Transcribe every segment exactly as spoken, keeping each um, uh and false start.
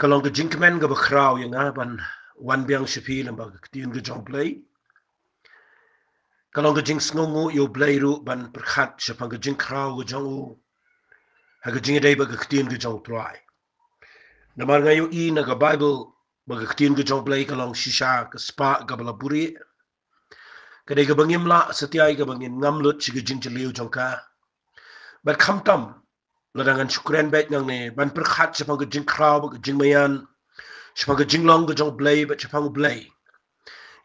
Ka long ka jingkmen kaba khraw ïa nga ban wan biang sha phi lyngba ka ktien ka jong U Blei. Ka long ka jingsngewnguh ïa U Blei ruh ban pyrkhat shaphang ka jingkhraw ka jong u ha ka jingïadei bad ka ktien ka jong U Trai. Namar nga ïohi na ka Baibl ba ka ktien ka jong U Blei ka long shisha ka spah kaba la buhrieh. Ka dei kaba ngim lah satia ïa kaba ngin ngam lut sha ka jingjylliew jong ka. Bad khamtam, lada ngan shu kren beit nangne ban pyrkhat shaphang ka jingkhraw bad ka jingmaïan, shaphang ka jinglong ka jong U Blei bad shaphang U Blei,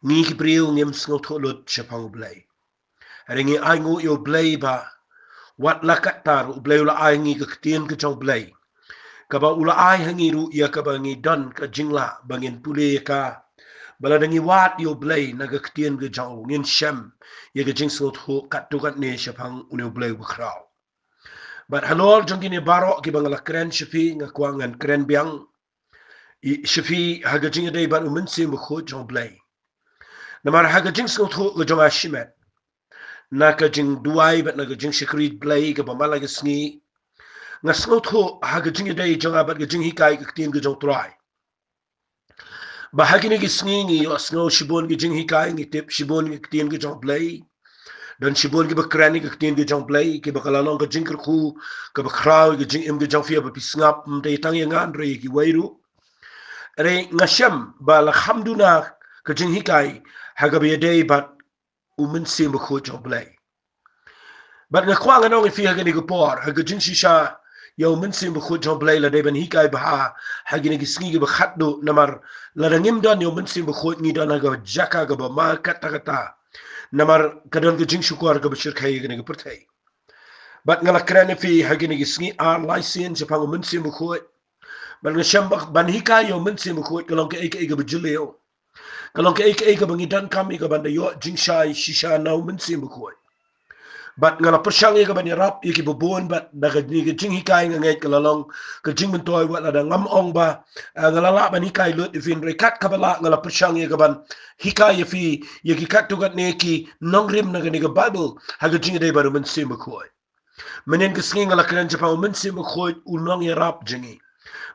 ngi ki briew ngim sngewthuh lut shaphang U Blei. Hynrei ngi ainguh ïa U Blei ba wat la katta ruh U Blei u la ai ha ngi ka ktien ka jong U Blei, kaba u la ai ha ngi ruh ïa kaba ngi don ka jinglah ba ngin pule ïa ka. Ba lada ngi wad ïa U Blei na ka ktien ka jong u, ngin shem ïa ka jingsngewthuh katto katne shaphang une U Blei uba khraw. Bad halor jong kine baroh kiba nga la kren sha phi, nga kwah ngan kren biang ïa, sha phi ha ka jingïadei bad U Mynsiem Bakhuid jong U Blei. Namar ha ka jingsngewthuh ka jong nga shimet na ka jingduwai bad na ka jingshakri Blei kaba man la ka sngi, nga sngewthuh ha ka jingïadei jong nga bad ka jinghikai ka ktien ka jong U Trai, ba ha kine ki sngi ngi ïohsngew shibun ki jinghikai, ngi tip shibun ki ktien ki jong U Blei. Don shibun kiba kren ïa ka ktien ki jong U Blei, kiba ka la long ka jingkyrkhu kaba khraw ïa ka jingim ki jong phi, ba phi sngap ym dei tang ïa nga hynrei ïa kiwei ruh. Hynrei nga shem ba la kham duna ka jinghikai ha kaba ïadei bad U Mynsiem Bakhuid jong U Blei. Bad nga kwah ngan ong ïa phi ha kane ka por, ha ka jingshisha, ïa U Mynsiem Bakhuid jong U Blei la dei ban hikai bha ha kine ki sngi kiba khatduh, namar lada ngim don ïa U Mynsiem Bakhuid ngi don ha ka jaka kaba ma katta katta. Namar ka don ka jingshukor kaba shyrkhei ha kane ka pyrthei. Bad nga la kren ïa phi ha kine ki sngi ar lai sien shaphang U Mynsiem Bakhuid. Bad nga shem ba ban hikai ïa U Mynsiem Bakhuid ka long kaei kaei kaba jylliew. Ka long kaei kaei kaba ngi donkam ïa ka ban da ïoh jingshai shisha na U Mynsiem Bakhuid. Bad nga la pyrshang ïa ka ban ïarap ïa kiba bun, bad da kane ka jinghikai nga ngeit ka la long ka jingmyntoi, wat lada ngam ong ba, eh, nga la lah ban hikai lut ïa phi, hynrei kat kaba lah nga la pyrshang ïa ka ban hikai ïa phi ïa ki katto katne ki nongrim na kane ka Baibl ha ka jingïadei bad U Mynsiem Bakhuid. Mynnin ka sngi nga la kren shaphang U Mynsiem Bakhuid u nongïarap jong ngi.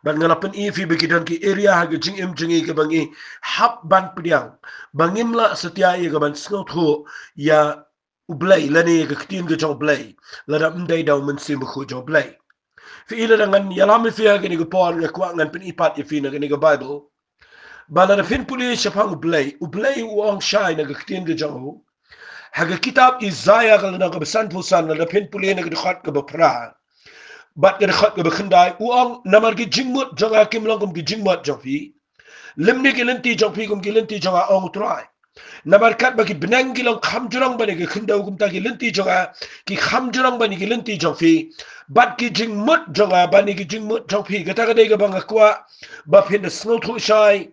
Bad nga la pyni ïa phi ba ki don ki area ha ka jingim jong ngi kaba ngi hap ban pdiang, ba ngim lah satia ïa ka ban sngewthuh ïa U Blei lane ïa ka ktien ka jong U Blei lada ym dei da U Mynsiem Bakhuid jong U Blei. Phi i, lada ngan ïalam ïa phi ha kane ka por, nga kwah ngan pyni pat ïa phi na kane ka Baibl ba lada phin pule shaphang U Blei, U Blei u ong shai na ka ktien ka jong u ha ka kitab Isaïah ka lynnong kaba sanphew san, lada phin pule na ka dkhot kaba phra bad ka dkhot kaba khyndai, u ong, namar ki jingmut jong nga kim long kum ki jingmut jong phi, lymne ki lynti jong phi kum ki lynti jong nga, ong U Trai. Namar katba ki bneng ki long kham jrong ban ïa ka khyndew, kumta ki lynti jong nga ki kham jrong ban ïa ki lynti jong phi, bad ki jingmut jong nga ban ïa ki jingmut jong phi. Kata ka dei kaba nga kwah ba phin da sngewthuh shai.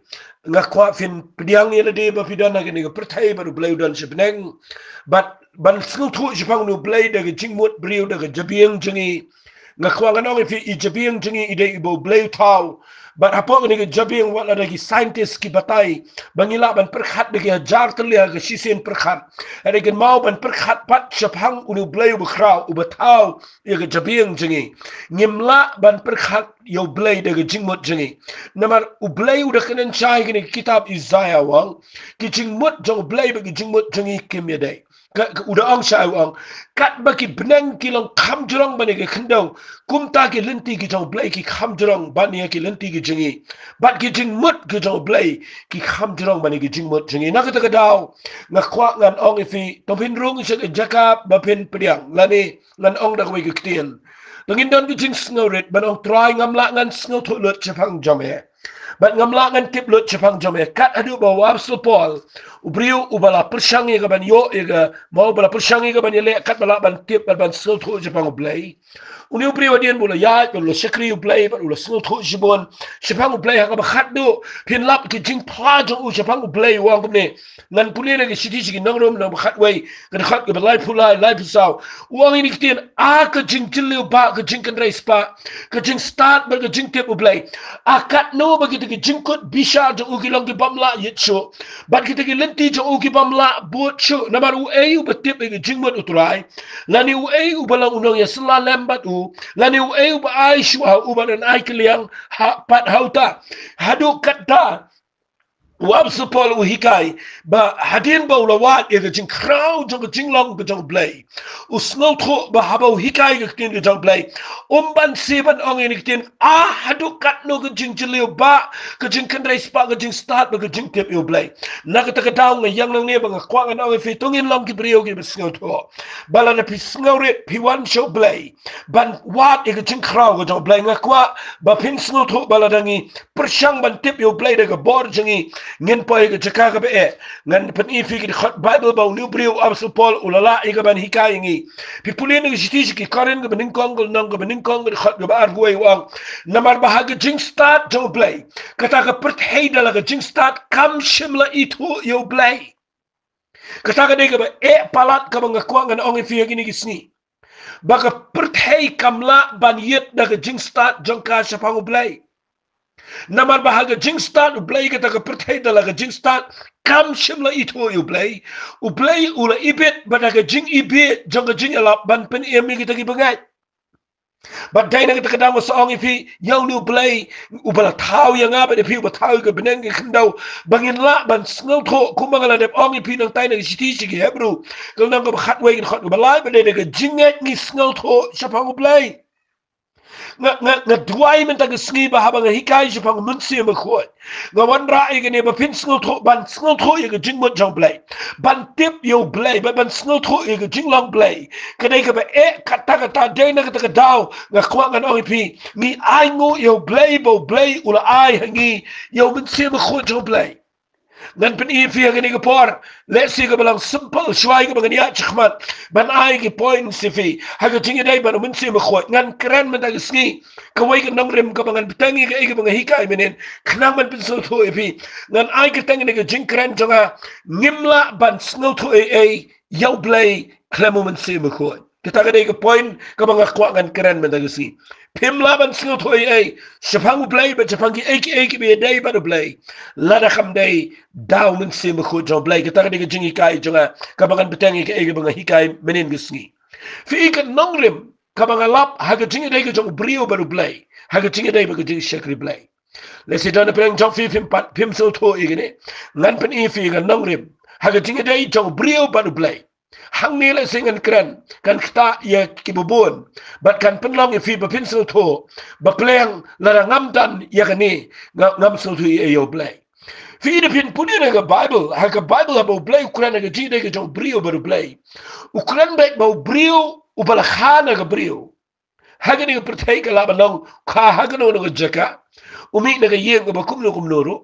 Nga kwah phin pdiang ïa lade ba phi don ha kane ka pyrthei bad U Blei u don sha bneng. Bad ban sngewthuh shaphang une U Blei da ka jingmut briew, da ka jabieng jong ngi. Nga kwah ngan ong ïa phi, i jabieng jong ngi i dei iba U Blei u thaw. Bad hapoh kane ka jabieng, wat lada ki scientist ki batai ba ngi lah ban pyrkhat da ki hajar tylli ha ka shisien pyrkhat, hynrei kynmaw ban pyrkhat pat shaphang une U Blei uba khraw, uba thaw ïa ka jabieng jong ngi, ngim lah ban pyrkhat ïa U Blei da ka jingmut jong ngi. Namar U Blei u da kren shai ha kane ka kitab Isaïah, u ong, ki jingmut jong U Blei bad ki jingmut jong ngi kim ïadei. Ka, ka, u da ong shai, u ong, katba ki bneng ki long kham jrong ban ïa ka khyndew, kumta ki lynti ki jong U Blei ki kham jrong ban ïa ki lynti ki jong ngi, bad ki jingmut ki jong U Blei ki kham jrong ban ïa ki jingmut jong ngi. Na kata ka daw nga kwah ngan ong ïa phi, to phin rung sha ka jaka ba phin pdiang, lane ngan ong da kawei ka ktien, to ngin don ka jingsngewrit ban ong, Trai, ngam lah ngan sngewthuh lut shaphang jong me, bad ngam lah ngan tip lut shaphang jong me. Kat haduh ba u Apostol Paul, u briew uba la pyrshang ïa ka ban ïoh ïa ka, mo, uba la pyrshang ïa ka ban ïaleh katba lah ban tip bad ban sngewthuh shaphang U Blei. Une u briew hadien ba u la ïaid bad u la shakri U Blei bad u la sngewthuh shibun shaphang U Blei ha kaba khatduh, phin lap ki jingphla jong u shaphang U Blei, u ong kumne. Ngan pule na ka shithi sha ki Nongrim lynnong ba khatwei, ka dkhot kaba laiphew lai, laiphew saw. U ong ïa kine ki ktien, a ka jingjylliew ba ka jingkynrei spah, ka jingstad bad ka jingtip U Blei, a katno ba ki kita ki jingkut bishar jong u ki long ki bym lah ïit shuh, bad kita ki lynti jong u ki bym lah bud shuh. Namar uei uba tip ïa ka jingmut U Trai, lane uei uba long u nongïasylla lem bad u, lane uei uba ai shuwa, uba don ai kylliang ha, pat ha uta. Haduh katta u Apostol Paul u hikai ba hadien ba u la wad ïa ka jingkhraw jong ka jinglong ka jong U Blei, u sngewthuh ba haba u hikai ka ktien ka jong U Blei, um banse ban ong ïa kane ka ktien, ah, haduh katno ka jingjylliew ba ka jingkynrei spah, ka jingstad bad ka jingtip ïa U Blei. Na kata ka daw nga ïeng nangne ba nga kwah ngan ong ïa phi, to ngin long ki briew kiba sngewthuh ba lada phi sngewrit phi wan sha U Blei ban wad ïa ka jingkhraw ka jong U Blei. Nga kwah ba phin sngewthuh ba lada ngi pyrshang ban tip ïa U Blei da ka bor jong ngi, ngin poi ha ka jaka kaba eh. Ngan pyni ïa phi ki dkhot Baibl ba une u briew u Apostol Paul u la lah ïa ka ban hikai ïa ngi. Phi pule na ka shithi sha ki Korinth kaba nyngkong, ka lynnong kaba nyngkong, ka dkhot kaba arphew wei, u ong, namar ba ha ka jingstad jong U Blei, kata ka pyrthei da la ka jingstad kam shym la ithuh ïa U Blei. Kata ka dei kaba eh palat kaba nga kwah ngan ong ïa phi ha kine ki sngi, ba ka pyrthei kam lah ban ïit da ka jingstad jong ka shaphang U Blei. Namar ba ha ka jingstad U Blei, kata ka pyrthei da la ka jingstad kam shym la ithuh ïa U Blei. U Blei u la ibit bad da ka jingibit jong ka jingïalap ban pynim ïa kita ki bangeit. Bad dei na kata ka daw nga sa ong ïa phi, ïa une U Blei uba la thaw ïa nga bad ïa phi, uba thaw ïa ka bneng ka khyndew, ba ngin lah ban sngewthuh kumba nga la dep ong ïa phi nangtai na ka shithi sha ki Hebru, ka lynnong kaba khatwei, ka dkhot kaba lai, ba dei na ka jingngeit ngi sngewthuh shaphang U Blei. Nga, nga, nga duwai mynta ka sngi ba haba nga hikai shaphang U Mynsiem Bakhuid, nga wanrah ïa kane ba phin sngewthuh, ban sngewthuh ïa ka jingmut jong U Blei, ban tip ïa U Blei, ban, ban sngewthuh ïa ka jinglong Blei. Ka dei kaba eh katta katta. Dei na kata ka daw nga kwah ngan ong ïa phi, ngi ainguh ïa U Blei ba U Blei u la ai ha ngi ïa U Mynsiem Bakhuid jong U Blei. Ngan pyni ïa phi ha kane ka por, lehse kaba long simple shwa ïa kaba ngan ïaid shakhmat ban ai ki points ïa phi ha ka jingïadei bad U Mynsiem Bakhuid. Ngan kren mynta ka sngi kawei ka nongrim kaba ngan bteng ïa kaei kaba nga hikai mynnin, khnang ban pynsngewthuh ïa phi. Ngan ai kyrteng ïa ka jingkren jong nga, ngim lah ban sngewthuh ei ei ïa U Blei khlem U Mynsiem Bakhuid. Kata ka dei ka point kaba nga kwah ngan kren mynta ka sngi. Phim lah ban sngewthuh ei ei shaphang U Blei bad shaphang kiei kiei kiba ïadei bad U Blei lada kam dei da U Mynsiem Bakhuid jong U Blei. Kata ka dei ka jinghikai jong nga kaba ngan bteng ïa kaei kaba nga hikai mynnin ka sngi. Phi i, ka nongrim kaba nga lap ha ka jingïadei ka jong u briew bad U Blei, ha ka jingïadei bad ka jingshakri Blei. Lehse don na pdeng jong phi phim pat, phim sngewthuh ïa kane. Ngan pyni ïa phi ka nongrim ha ka jingïadei jong u briew bad U Blei. Hangne lehse ngan kren, kan ktah ïa kiba bun bad kan pynlong ïa phi ba phin sngewthuh ba pleng lada ngam don ïa kane, nga, ngam sngewthuh ïa, ïa U Blei. Phi i, da phin pule na ka Baibl, ha ka Baibl haba U Blei u kren ha ka jingïadei ka jong u briew bad U Blei, u kren beit ba u briew uba la kha na ka briew ha kane ka pyrthei ka lah ban long kha ha kano kano ka jaka, u mih na ka ïing kaba kumno kumno ruh,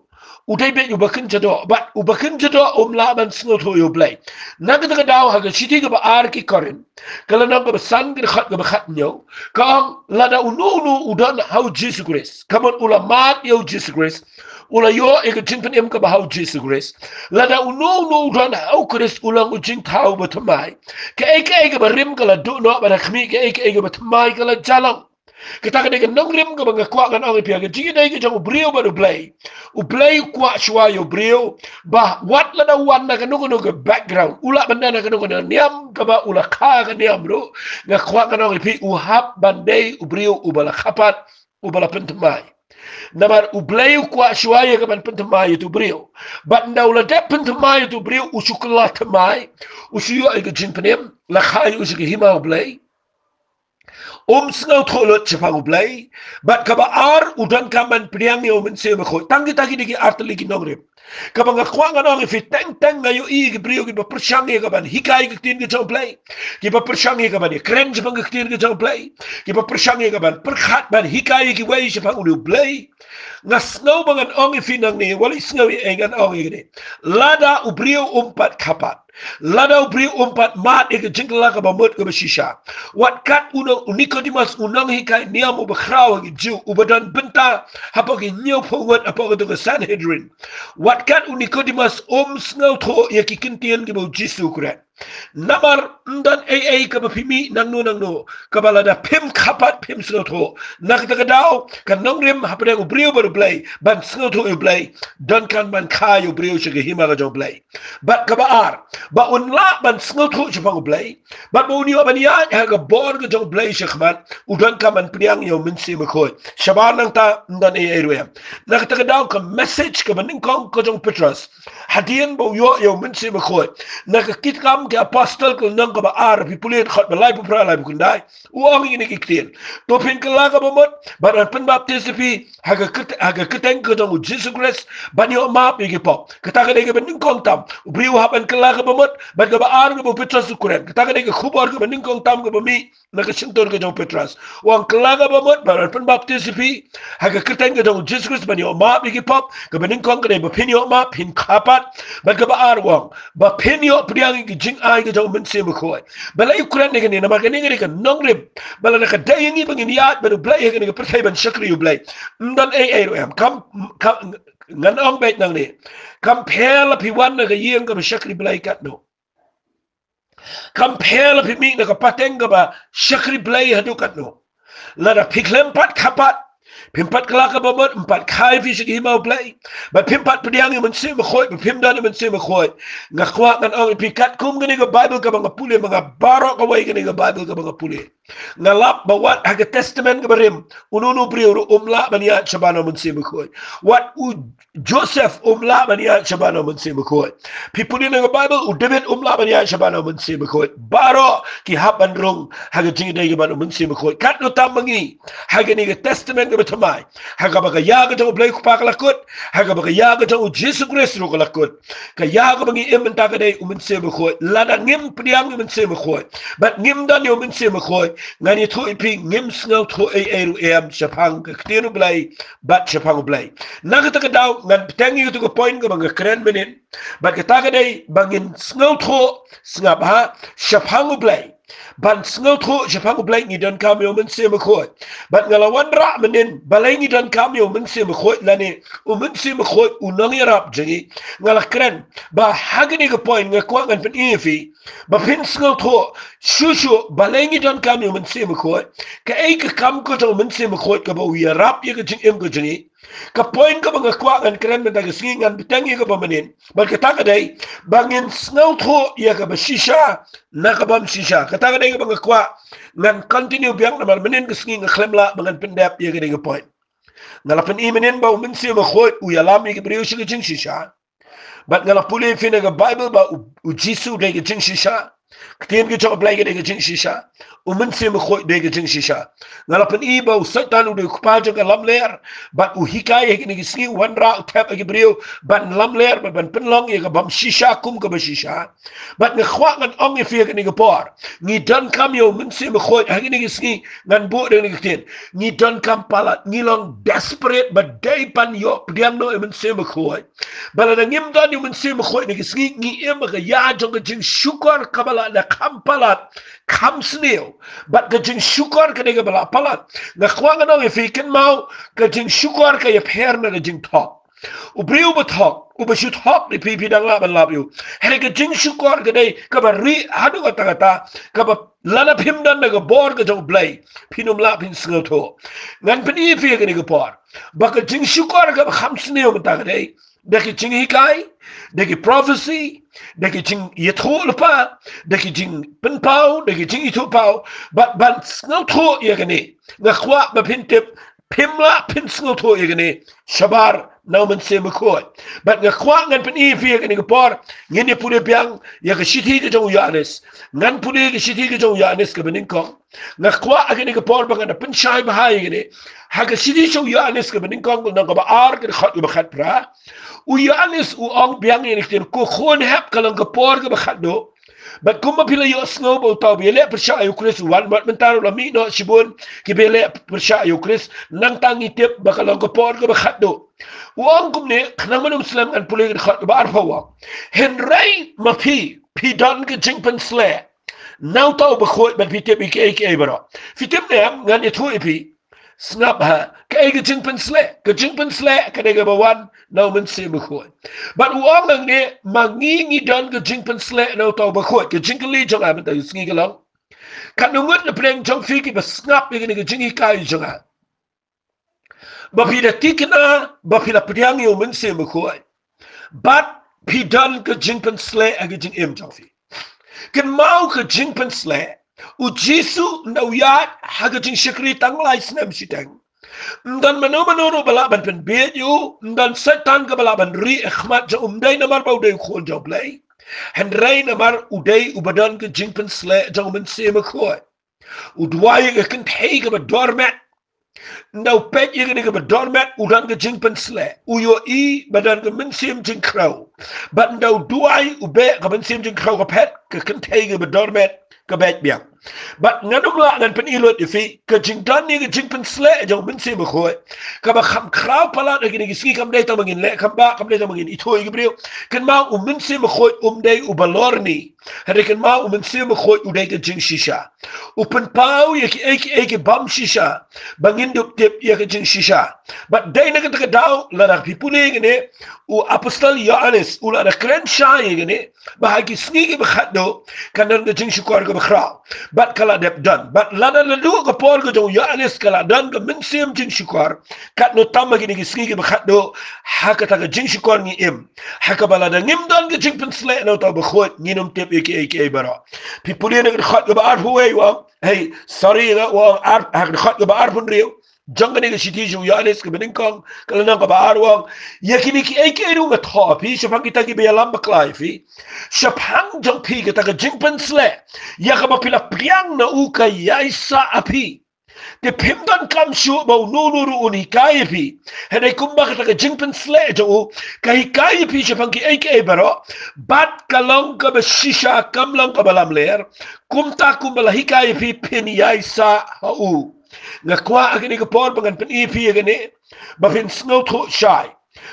u dei beit uba kynja doh, bad uba kynja doh um lah ban sngewthuh ïa U Blei. Na kata ka daw ha ka shithi kaba ar ki Korinth, ka lynnong kaba san, ka dkhot kaba khathynñiew, ka ong, lada uno uno u don ha U Jisu Khrist, ka mut u la mad ïa U Jisu Khrist, u la ïoh ïa ka jingpynim kaba ha U Jisu Khrist. Lada uno uno u don ha U Khrist u long u jingthaw bathymmai. Kaei kaei kaba rim ka la duh noh bad ha khmih, kaei kaei kaba thymmai ka la jah long. Kata ka dei ka nongrim kaba nga kwah ngan ong ïa phi ha ka jingïadei ka jong u briew bad U Blei. U Blei u kwah shuwa ïa u briew ba wat lada u wan na kano kano ka background, u lah ban don na kano kano ka niam kaba u la kha ka niam ruh, nga kwah ngan ong ïa phi, u hap ban dei u briew uba la kha pat, uba la pynthymmai. Namar U Blei u kwah shuwa ïa ka ban pynthymmai ïa utu u briew. Bad ynda u la dep pynthymmai ïa utu u briew, u shu kylla thymmai, u shu ïoh ïa ka jingpynim, la kha ïa u sha ka hima U Blei. Um sngewthuh lut shaphang U Blei. Bad kaba ar, u donkam ban pdiang ïa U Mynsiem Bakhuid. Tang kita ki dei ki ar tylli ki nongrim kaba nga kwah ngan ong ïa phi. Teng teng nga ïohi ïa ki briew kiba pyrshang ïa ka ban hikai ka ktien ka jong U Blei, kiba pyrshang ïa ka ban ïakren shaphang ka ktien ka jong U Blei, kiba pyrshang ïa ka ban pyrkhat ban hikai ïa kiwei shaphang une U Blei. Nga sngew ba ngan ong ïa phi nangne, wat la i sngew ïa ei, ngan ong ïa kane. Lada u briew um pat kha pat, lada u briew um pat mad ïa ka jingkylla kaba mut kaba shisha, wat kat u nong, u Nikodimos, u nonghikai niam uba khraw ha ki Jiw, uba don bynta hapoh ki hynñiewphew ngut hapoh kato ka Sanhedrin, wat kat u Nikodimos um sngewthuh ïa ki kyntien kiba U Jisu u kren. Namar ym don ei ei kaba phi mih nangno nangno kaba lada phim kha pat phim sngewthuh. Na kata ka daw ka nongrim hapdeng u briew bad u Blei ban sngewthuh ïa u Blei, donkam ban kha ïa u briew sha ka hima ka jong u Blei. Bad kaba ar, ba un lah ban sngewthuh shaphang u Blei, bad ba un ïoh ban ïaid ha ka bor ka jong u Blei shakhmat, u donkam ban pdiang ïa u Mynsiem Bakhuid. Shabar nangta ym don ei ei ruh em. Na kata ka daw ka message kaba nyngkong ka jong u Petros, hadien ba u ïoh ïa u Mynsiem Bakhuid, na ka Kitab Kam ki Apostol ka lynnong kaba ar, phi pule dkhot ba laiphew phra laiphew khyndai, u ong ïa kine ki ktien: To phin kylla kaba mut bad yn pynbaptis ïa phi ha ka kyr-, ha ka kyrteng ka jong u Jisu Khrist ban ïoh map ïa ki pop. Kata ka dei kaba nyngkong tam. U briew u hap ban kylla kaba mut, bad kaba ar kaba u Petros u kren. Kata ka dei ka khubor kaba nyngkong tam kaba mih na ka shyntur ka jong u Petros. U ong kylla kaba mut bad yn pynbaptis ïa phi ha ka kyrteng ka jong u Jisu Khrist ban ïoh map ïa ki pop. Kaba nyngkong ka dei ba phin ïoh map, phin kha pat. Bad kaba ar u ong ba phin ïoh pdiang ïa ka jingai ka jong u Mynsiem Bakhuid. Balei u kren ïa kane? Namar kane ka dei ka nongrim. Ba lada ka dei ïa ngi ba ngin ïaid bad u Blei ha kane ka pyrthei ban shakri ïa u Blei, ym don ei ei ruh em. Kam, kam, ngan ong beit nangne. Kam pher la phi wan na ka ïing kaba shakri Blei katno. Kam pher la phi mih na ka pateng kaba shakri Blei haduh katno. Lada phi khlem pat kha pat, phim pat kylla kaba mut, ym pat kha ïa phi sha ka hima u Blei, bad phim pat pdiang ïa u Mynsiem Bakhuid, bad phim don ïa u Mynsiem Bakhuid, nga kwah ngan ong ïa phi, katkum kane ka Baibl kaba nga pule, ma nga baroh kawei kane ka Baibl kaba nga pule, nga lap ba wat ha ka Testament kaba rim, uno uno u briew ruh um lah ban ïaid shabar na u Mynsiem Bakhuid. Wat u Joseph um lah ban ïaid shabar na u Mynsiem Bakhuid. Phi pule na ka Baibl, u David um lah ban ïaid shabar na u Mynsiem Bakhuid. Baroh ki hap ban rung ha ka jingïadei kaba na u Mynsiem Bakhuid. Katno tam ma ngi ha kane ka Testament kaba thymmai, ha kaba ka ïa ka jong u Blei u Kpa ka la kut, ha kaba ka ïa ka jong u Jisu Khrist ruh ka la kut. Ka ïa kaba ngi im mynta ka dei u Mynsiem Bakhuid. Lada ngim pdiang ïa u Mynsiem Bakhuid bad ngim don ïa u Mynsiem Bakhuid, ngan ïathuh ïa phi, ngim sngewthuh ei ei ruh em shaphang ka ktien u Blei bad shaphang u Blei. Na kata ka daw ngan bteng ïa kata ka point kaba nga kren mynnin. Bad kata ka dei ba ngin sngewthuh, sngap ha, shaphang u Blei. Ban sngewthuh shaphang u Blei ngi donkam ïa u Mynsiem Bakhuid. Bad nga la wanrah mynnin balei ngi donkam ïa u Mynsiem Bakhuid lane u Mynsiem Bakhuid u nongïarap jong ngi. Nga la kren ba ha kane ka point nga kwah ngan pyni ïa phi ba phin sngewthuh shuh shuh balei ngi donkam ïa u Mynsiem Bakhuid, kaei ka kam ka jong u Mynsiem Bakhuid kaba u ïarap ïa ka jingim ka jong ngi. Ka point kaba nga kwah ngan kren mynta ka sngi, ngan bteng ïa kaba mynnin. Bad kata ka dei ba ngin sngewthuh ïa kaba shisha na ka bym shisha. Kata ka dei kaba nga kwah ngan continue biang, namar mynnin ka sngi nga khlem lah ba ngan pyndep ïa kane ka point. Nga la pyni mynnin ba u Mynsiem Bakhuid u ïalam ïa ki briew sha ka jingshisha. Bad nga la pule ïa phi na ka Baibl ba u, u Jisu u dei ka jingshisha. Ka ktien ka jong u Blei ka dei ka jingshisha. U Mynsiem Bakhuid u dei ka jingshisha. Nga la pyni ba u Soitan u dei u kpa jong ka lamler. Bad u hikai ha kine ki sngi, u wanrah, u thep ïa ki briew ban lamler, bad ban pynlong ïa ka bym shisha kum kaba shisha. Bad nga kwah ngan ong ïa phi ha kane ka por, ngi donkam ïa u Mynsiem Bakhuid. Ha kine ki sngi ngan buh da kane ka ktien, ngi donkam palat, ngi long desperate ba dei ban ïoh pdiang noh ïa u Mynsiem Bakhuid. Ba lada ngim don ïa u Mynsiem Bakhuid ha kine ki sngi, ngi im ha ka ïa jong ka jingshukor kaba la da kham palat, kham sniew. Bad ka jingshukor ka dei kaba la palat. Nga kwah ngan ong ïa phi, kynmaw, ka jingshukor ka ïapher na ka jingthok. U briew uba thok, uba shu thok ïa phi, phi dang lah ban lap ïa u. Hynrei ka jingshukor ka dei kaba rieh haduh katta katta, kaba lada phim don na ka bor ka jong u Blei, phin ym lah phin sngewthuh. Ngan pyni ïa phi ha kane ka por ba ka jingshukor kaba kham sniew mynta ka dei da ki jinghikai, da ki prophecy, da ki jingïathuh lypa, da ki jingpynpaw, da ki jingïathuhpaw. Bad ban sngewthuh ïa kane, nga kwah ba phin tip, phim lah phin sngewthuh ïa kane shabar na u Mynsiem Bakhuid. Bad nga kwah ngan pyni ïa phi ha kane ka por, ngin ïa pule biang ïa ka shithi ka jong u Ïoannis. Ngan pule ïa ka shithi ka jong u Ïoannis kaba nyngkong. Nga kwah ha kane ka por ba ngan da pynshai bha ïa kane. Ha ka shithi sha u Ïoannis kaba nyngkong, ka lynnong kaba ar, ka dkhot kaba khatphra, u Ïoannis u ong biang ïa kane ka ktien: Ko khun hep, ka long ka por kaba khatduh. Bad kumba phi la ïohsngew ba uta uba ïaleh pyrshah ïa u Khrist u wan, bad mynta ruh la mih noh shibun kiba ïaleh pyrshah ïa u Khrist, nangta ngi tip ba ka long ka por kaba khatduh. U ong kumne, khnang ban ym slem ngan pule ka dkhot kaba arphew. Hynrei ma phi, phi don ka jingpynsleh na uta u Bakhuid, bad phi tip ïa kiei kiei baroh. Phi tip ne em, ngan ïathuh ïa phi. Sngap ha, kaei ka jingpynsleh? Ka jingpynsleh ka dei kaba wan na u Mynsiem Bakhuid. Bad u ong hangne, ma ngi ngi don ka jingpynsleh na uta u Bakhuid, ka jingkylli jong nga mynta ka sngi ka long, katno ngut na pdeng jong phi kiba sngap ïa kane ka jinghikai jong nga, ba phi da thikna, ba phi la pdiang ïa u Mynsiem Bakhuid, bad phi don ka jingpynsleh ha ka jingim jong phi? Kynmaw, ka jingpynsleh, u Jisu ynda u ïaid ha ka jingshakri tang lai snem shiteng, ym don mano mano ruh ba lah ban pynbieit ïa u, ym don Soitan kaba lah ban rieh ha khmat jong u, ym dei namar ba u dei u Khun jong U Blei, hynrei namar u dei uba don ka jingpynsleh jong u Mynsiem Bakhuid. U duwai ïa ka kynthei kaba dormet. Ynda u peit ïa kane kaba dormet, u don ka jingpynsleh. U ïohi ba don ka mynsiem jingkhrew. Bad ynda u duwai, u beh, ka mynsiem jingkhrew ka phet, ka kynthei kaba dormet ka beit biang. Bad ngan ym lah ngan pyni lut ïa phi, ka jingdon ïa ka jingpynsleh jong u Mynsiem Bakhuid, kaba kham khraw palat ha kine ki sngi, kam dei tang ba ngin leh kam bah, kam dei tang ba ngin ithuh ïa ki briew. Kynmaw, u Mynsiem Bakhuid um dei uba lorni. Hynrei kynmaw, u Mynsiem Bakhuid u dei ka jingshisha. U pynpaw ïa kiei kiei ki bym shisha ba ngin dup tip ïa ka jingshisha. Bad dei na kata ka daw, lada phi pule ïa kane, u Apostol Ïoannis u la da kren shai ïa kane, ba ha ki sngi kiba khatduh kan don ka jingshukor kaba khraw. Bad ka la dep don. Bad lada naduh ka por ka jong u Ïoannis ka la don ka mynsiem jingshukor, katno tam ha kine ki sngi kiba khatduh, ha kata ka jingshukor ngi im, ha kaba lada ngim don ka jingpynsleh na uta u Bakhuid, ngin ym tip ïa kiei kiei baroh. Phi pule na ka dkhot kaba arphew wei, u ong, hei, sorry, nga, u ong ar, ha ka dkhot kaba arphew hynriew jong kane ka shithi jong u Ïoannis kaba nyngkong, ka lynnong kaba ar, u ong, ïa kine kiei kiei ruh nga thoh ha phi shaphang kita kiba ïalam bakla ïa phi, shaphang jong phi kata ka jingpynsleh, ïa kaba phi la pdiang na u ka ïaisah ha phi. Te phim donkam shuh ba uno uno ruh un hikai ïa phi. Hynrei kumba kata ka jingpynsleh jong u ka hikai ïa phi shaphang kiei kiei baroh, bad ka long kaba shisha, kam long kaba lamler, kumta kumba la hikai ïa phi, phin ïaisah ha u. Nga kwah ha kane ka por ba ngan pyni ïa phi ïa kane, ba phin sngewthuh shai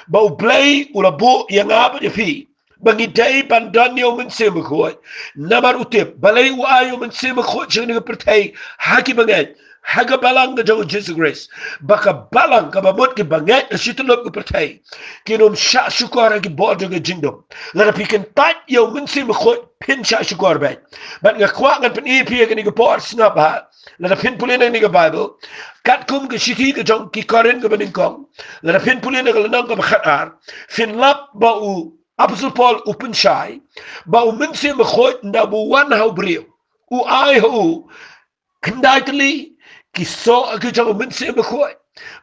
ba U Blei u la buh ïa nga bad ïa phi ba ngi dei ban don ïa u Mynsiem Bakhuid. Namar u tip, balei u ai ïa u Mynsiem Bakhuid sha kane ka pyrthei ha ki bangeit, ha ka balang ka jong u Jisu Khrist, ba ka balang, kaba mut ki bangeit ha shi tyllup ka pyrthei, kin ym shah shukor ha ki bor jong ka jingdum. Lada phi kyntait ïa u Mynsiem Bakhuid, phin shah shukor beit. Bad nga kwah ngan pyni ïa phi ha kane ka por, sngap ha, lada phin pule na kane ka Baibl, katkum ka shithi ka jong ki Korinth kaba nyngkong, lada phin pule na ka lynnong kaba khatar, phin lap ba u Apostol Paul u pynshai ba u Mynsiem Bakhuid ynda ba u wan ha u briew, u ai ha u khyndai tylli ki soh ki jong u Mynsiem Bakhuid,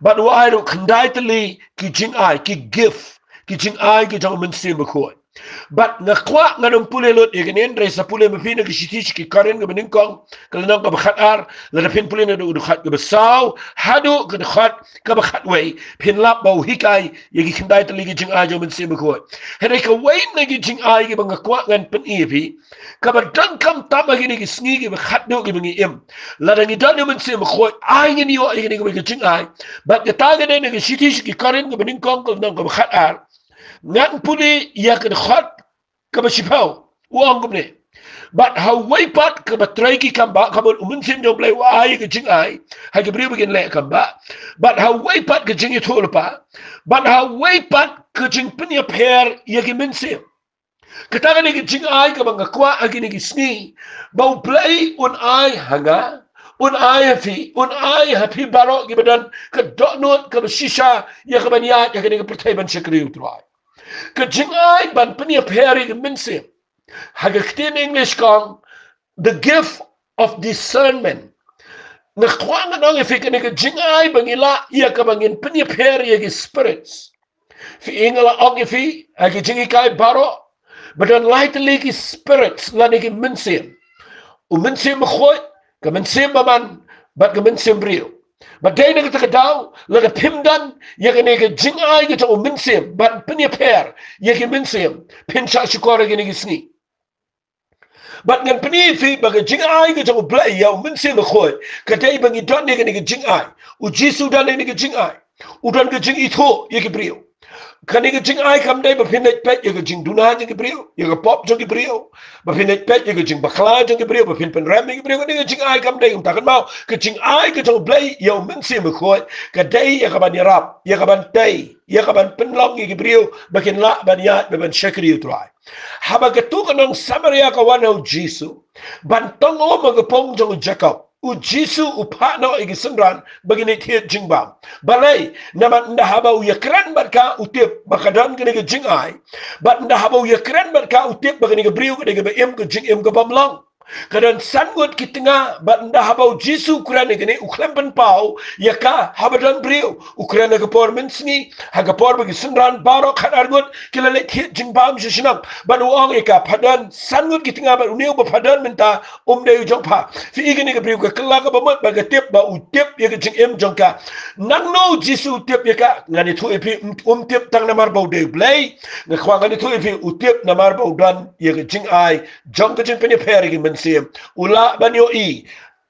bad u ai ruh khyndai tylli ki jingai, ki gift, ki jingai ki jong u Mynsiem Bakhuid. Bad nga kwah ngan ym pule lut ïa kane, hynrei sa pule ma phi na ka shithi sha ki Korinth kaba nyngkong, ka lynnong kaba khatar, lada phin pule naduh ka dkhot kaba saw haduh ka dkhot kaba khatwei, phin lap ba u hikai ïa ki khyndai tylli ki jingai jong u Mynsiem Bakhuid. Hynrei kawei na ki jingai kiba nga kwah ngan pyni ïa phi, kaba donkam tam ha kine ki sngi kiba khatduh kiba ngi im. Lada ngi don ïa u Mynsiem Bakhuid, ai ngin ïoh ïa kine kiba ki jingai. Bad kata ka dei na ka shithi sha ki Korinth kaba nyngkong, ka lynnong kaba khatar. Ngan pule ïa ka dkhot kaba shiphew, u ong kumne: Bad ha uwei pat kaba trei ki kam bah, ka mut u Mynsiem jong U Blei u ai ka jingai ha ki briew ba kin leh kam bah. Bad ha uwei pat ka jingïathuhlypa. Bad ha uwei pat ka jingpynïapher ïa ki mynsiem. Kata ka dei ka jingai kaba nga kwah ha kine ki sngi ba U Blei un ai ha nga, un ai ha phi, un ai ha phi baroh kiba don ka dohnud kaba shisha ïa kaban ïaid ha kane ka pyrthei ban shakri U Trai. Ka jingai ban pynïapher ïa ki mynsiem, ha ka ktien English ka ong, the gift of discernment. Nga kwah ngan ong ïa phi, kane ka jingai ba ngi lah ïa kaba ngin pynïapher ïa ki spirits. Phi i, nga la ong ïa phi ha ki jinghikai baroh ba don lai tylli ki spirits lane ki mynsiem: u Mynsiem Bakhuid, ka mynsiem bymman, bad ka mynsiem briew. Bad dei na kata ka daw, lada phim don ïa kane ka jingai ka jong u Mynsiem ban pynïapher ïa ki mynsiem, phin shah shukor ha kine ki sngi. Bad ngan pyni ïa phi ba ka jingai ka jong U Blei ïa u Mynsiem Bakhuid ka dei ba ngi don ïa kane ka jingai. U Jisu u don ïa kane ka jingai. U don ka jingithuh ïa ki briew. Kane ka jingai kam dei ba phin leit peit ïa ka jingduna jong ki briew, ïa ka pop jong ki briew, ba phin leit peit ïa ka jingbakla jong ki briew, ba phin pynrem ïa ki briew. Kane ka jingai kam dei kumta. Kynmaw, ka jingai ka jong U Blei ïa U Mynsiem Bakhuid ka dei ïa ka ban ïarap, ïa ka ban tei, ïa ka ban pynlong ïa ki briew ba kin lah ban ïaid, ba ban shakri U Trai. Haba katu ka nong Samaria ka wan ha U Jisu ban tong um ha ka pung jong u Jakob, U Jisu u phah noh ïa ki synran ba kin thied jingbam. Balei? Namar ynda haba u ïakren bad ka u tip ba ka don kane ka jingai. Bad ynda haba u ïakren bad ka u tip ba kane ka briew ka dei kaba im ka jingim ka bym long. Ka don san ngut ki tnga, bad ynda haba U Jisu u kren ïa kane u khlem pynpaw ïa ka haba don briew. U kren ha ka por mynsngi, ha ka por ba ki synran baroh khatar ngut ki la leit thied jingbam sha shnong. Bad u ong ïa ka, pha don san ngut ki tnga bad une uba pha don mynta um dei u jong pha. Phi i kane ka briew ka kylla kaba mut bad ka tip ba u tip ïa ka jingim jong ka. Nangno U Jisu u tip ïa ka? Ngan ïathuh ïa phi, um, um tip tang namar ba u dei U Blei. Nga kwah ngan ïathuh ïa phi, u tip namar ba u don ïa ka jingai jong ka jingpynïapher ïa ki mynsiem. U lah ban ïohi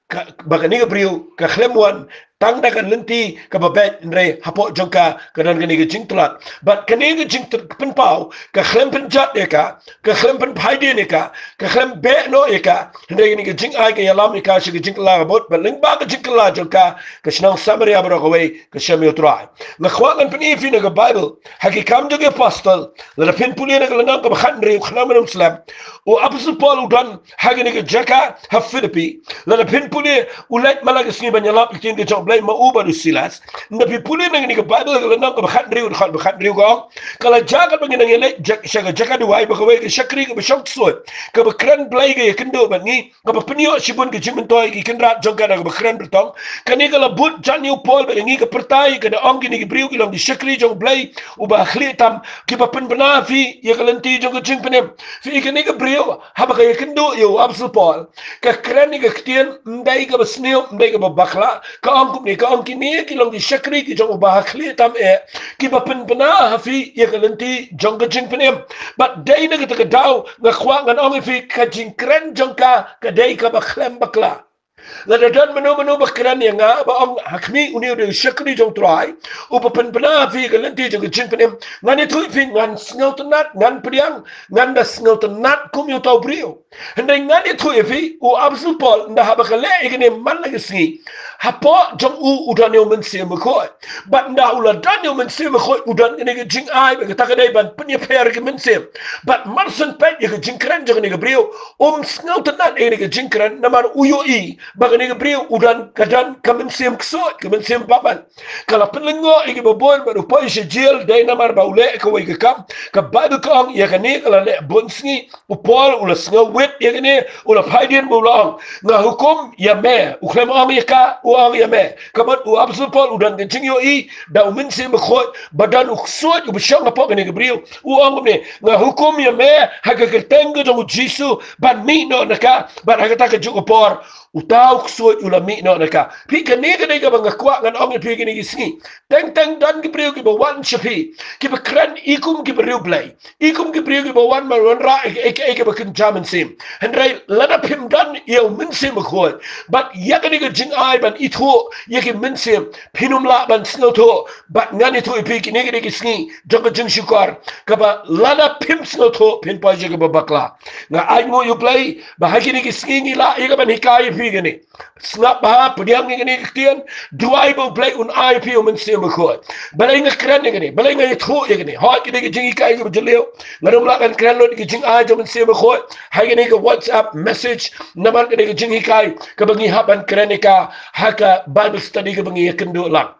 ka, ba kane ka briew ka khlem wan tang da ka lynti kaba beit, hynrei hapoh jong ka ka don kane ka jingtlot. Bad kane ka jingpynpaw ka khlem pynjot ïa ka, ka khlem pynphai dien ïa ka, ka khlem beh noh ïa ka, hynrei kane ka jingai ka ïalam ïa ka sha ka jingkylla kaba mut. Bad lyngba ka jingkylla jong ka, ka shnong Samaria baroh kawei ka shem ïa U Trai. Nga kwah ngan pyni ïa phi na ka Baibl, ha Ki Kam jong ki Apostol, lada phin pule na ka lynnong kaba khathynriew, khnang ban ym slem, u Apostol Paul u don ha kane ka jaka ha Philippi. Lada phin pule, u leit man la ka sngi ban ïalap ïa ka ktien ka jong U Blei ma u bad u Silas. Ynda phi pule na kane ka Baibl, ka lynnong kaba khathynriew, dkhot ba khathynriew ka ong, ka la jia katba ngi dang ïaleit jak-, sha ka jaka duwai ba kawei ka shakri kaba shong ksuid, kaba kren Blei ka ïakynduh bad ngi, kaba pynïoh shibun ka jingmyntoi ïa ki kynrad jong ka da kaba kren bretong. Kane ka la bud jan ïa u Paul bad ïa ngi, ka pyrta ïa ka da ong kine ki briew ki long ki shakri jong U Blei uba ha khlieh tam, kiba pynbna ha phi ïa ka lynti jong ka jingpynim. Phi i kane ka briew, haba ka ïakynduh ïa u Apostol Paul, ka kren ïa ka ktien ym dei kaba sniew, ym dei kaba bakla. Ka ong kumne, ka ong kine ki long ki shakri ki jong uba ha khlieh tam eh, kiba pynbna ha phi ïa ka lynti jong ka jingpynim. Bad dei na kata ka daw nga kwah ngan ong ïa phi, ka jingkren jong ka ka dei kaba khlem bakla. Lada don mano mano ba kren ïa nga ba ong ha khmih une u dei u shakri jong U Trai, uba pynbna ha phi ïa ka lynti jong ka jingpynim, ngan ïathuh ïa phi, ngan sngewtynnat, ngan pdiang, ngan da sngewtynnat kum ïa uta u briew. Hynrei ngan ïathuh ïa phi, u Apostol Paul ynda haba ka leh ïa kane man la ka sngi, hapoh jong u u don ïa U Mynsiem Bakhuid. Bad ynda u la don ïa U Mynsiem Bakhuid u don kane ka jingai, bad kata ka dei ban pynïapher ïa ka mynsiem. Bad mar syn peit ïa ka jingkren jong kane ka briew, um sngewtynnat ïa kane ka jingkren namar u ïohi ba kane ka briew u don, ka don ka mynsiem ksuid, ka mynsiem bymman. Ka la pynlyngngoh ïa kiba bun bad u poi sha jel, dei namar ba u leh kawei ka kam. Ka Baibl ka ong ïa kane ka la leh bun sngi. U Paul u la sngewwit ïa kane, u la phai dien bad u la ong, nga hukum ïa me. U khlem ong ïa ka, u ong ïa me. Ka mut u Apostol Paul u don ka jingïohi da U Mynsiem Bakhuid ba don u ksuid uba shong hapoh kane ka briew. U ong kumne, nga hukum ïa me ha ka kyrteng ka jong U Jisu ban mih noh na ka. Bad ha kata kajuh ka por uta u ksuid u la mih noh na ka. Phi, kane ka dei kaba nga kwah ngan ong ïa phi kine ki sngi. Teng teng don ki briew kiba wan sha phi, kiba kren i kum ki briew Blei, i kum ki briew kiba wan ban wanrah ïa kaei kaei kaba kynja mynsiem. Hynrei lada phim don ïa U Mynsiem Bakhuid bad ïa kane ka jingai ban ithuh ïa ki mynsiem, phin ym lah ban sngewthuh. Bad ngan ïathuh ïa phi, kine ki dei ki sngi jong ka jingshukor, kaba lada phim sngewthuh phin poi sha kaba bakla. Nga ainguh ïa U Blei ba ha kine ki sngi ngi lah ïa ka ban hikai ïa phi kane. Sngap bha, pdiang ïa kane ka ktien, duwai ba U Blei un ai ïa phi U Mynsiem Bakhuid. Balei nga kren ïa kane, balei nga ïathuh ïa kane? Hooid, ka dei ka jinghikai kaba jylliew. Ngan ym lah ban kren lut ïa ka jingai jong U Mynsiem Bakhuid ha kane ka WhatsApp message namar ka dei ka jinghikai kaba ngi hap ban kren ïa ka ha ka Bible study kaba ngi ïakynduh lang.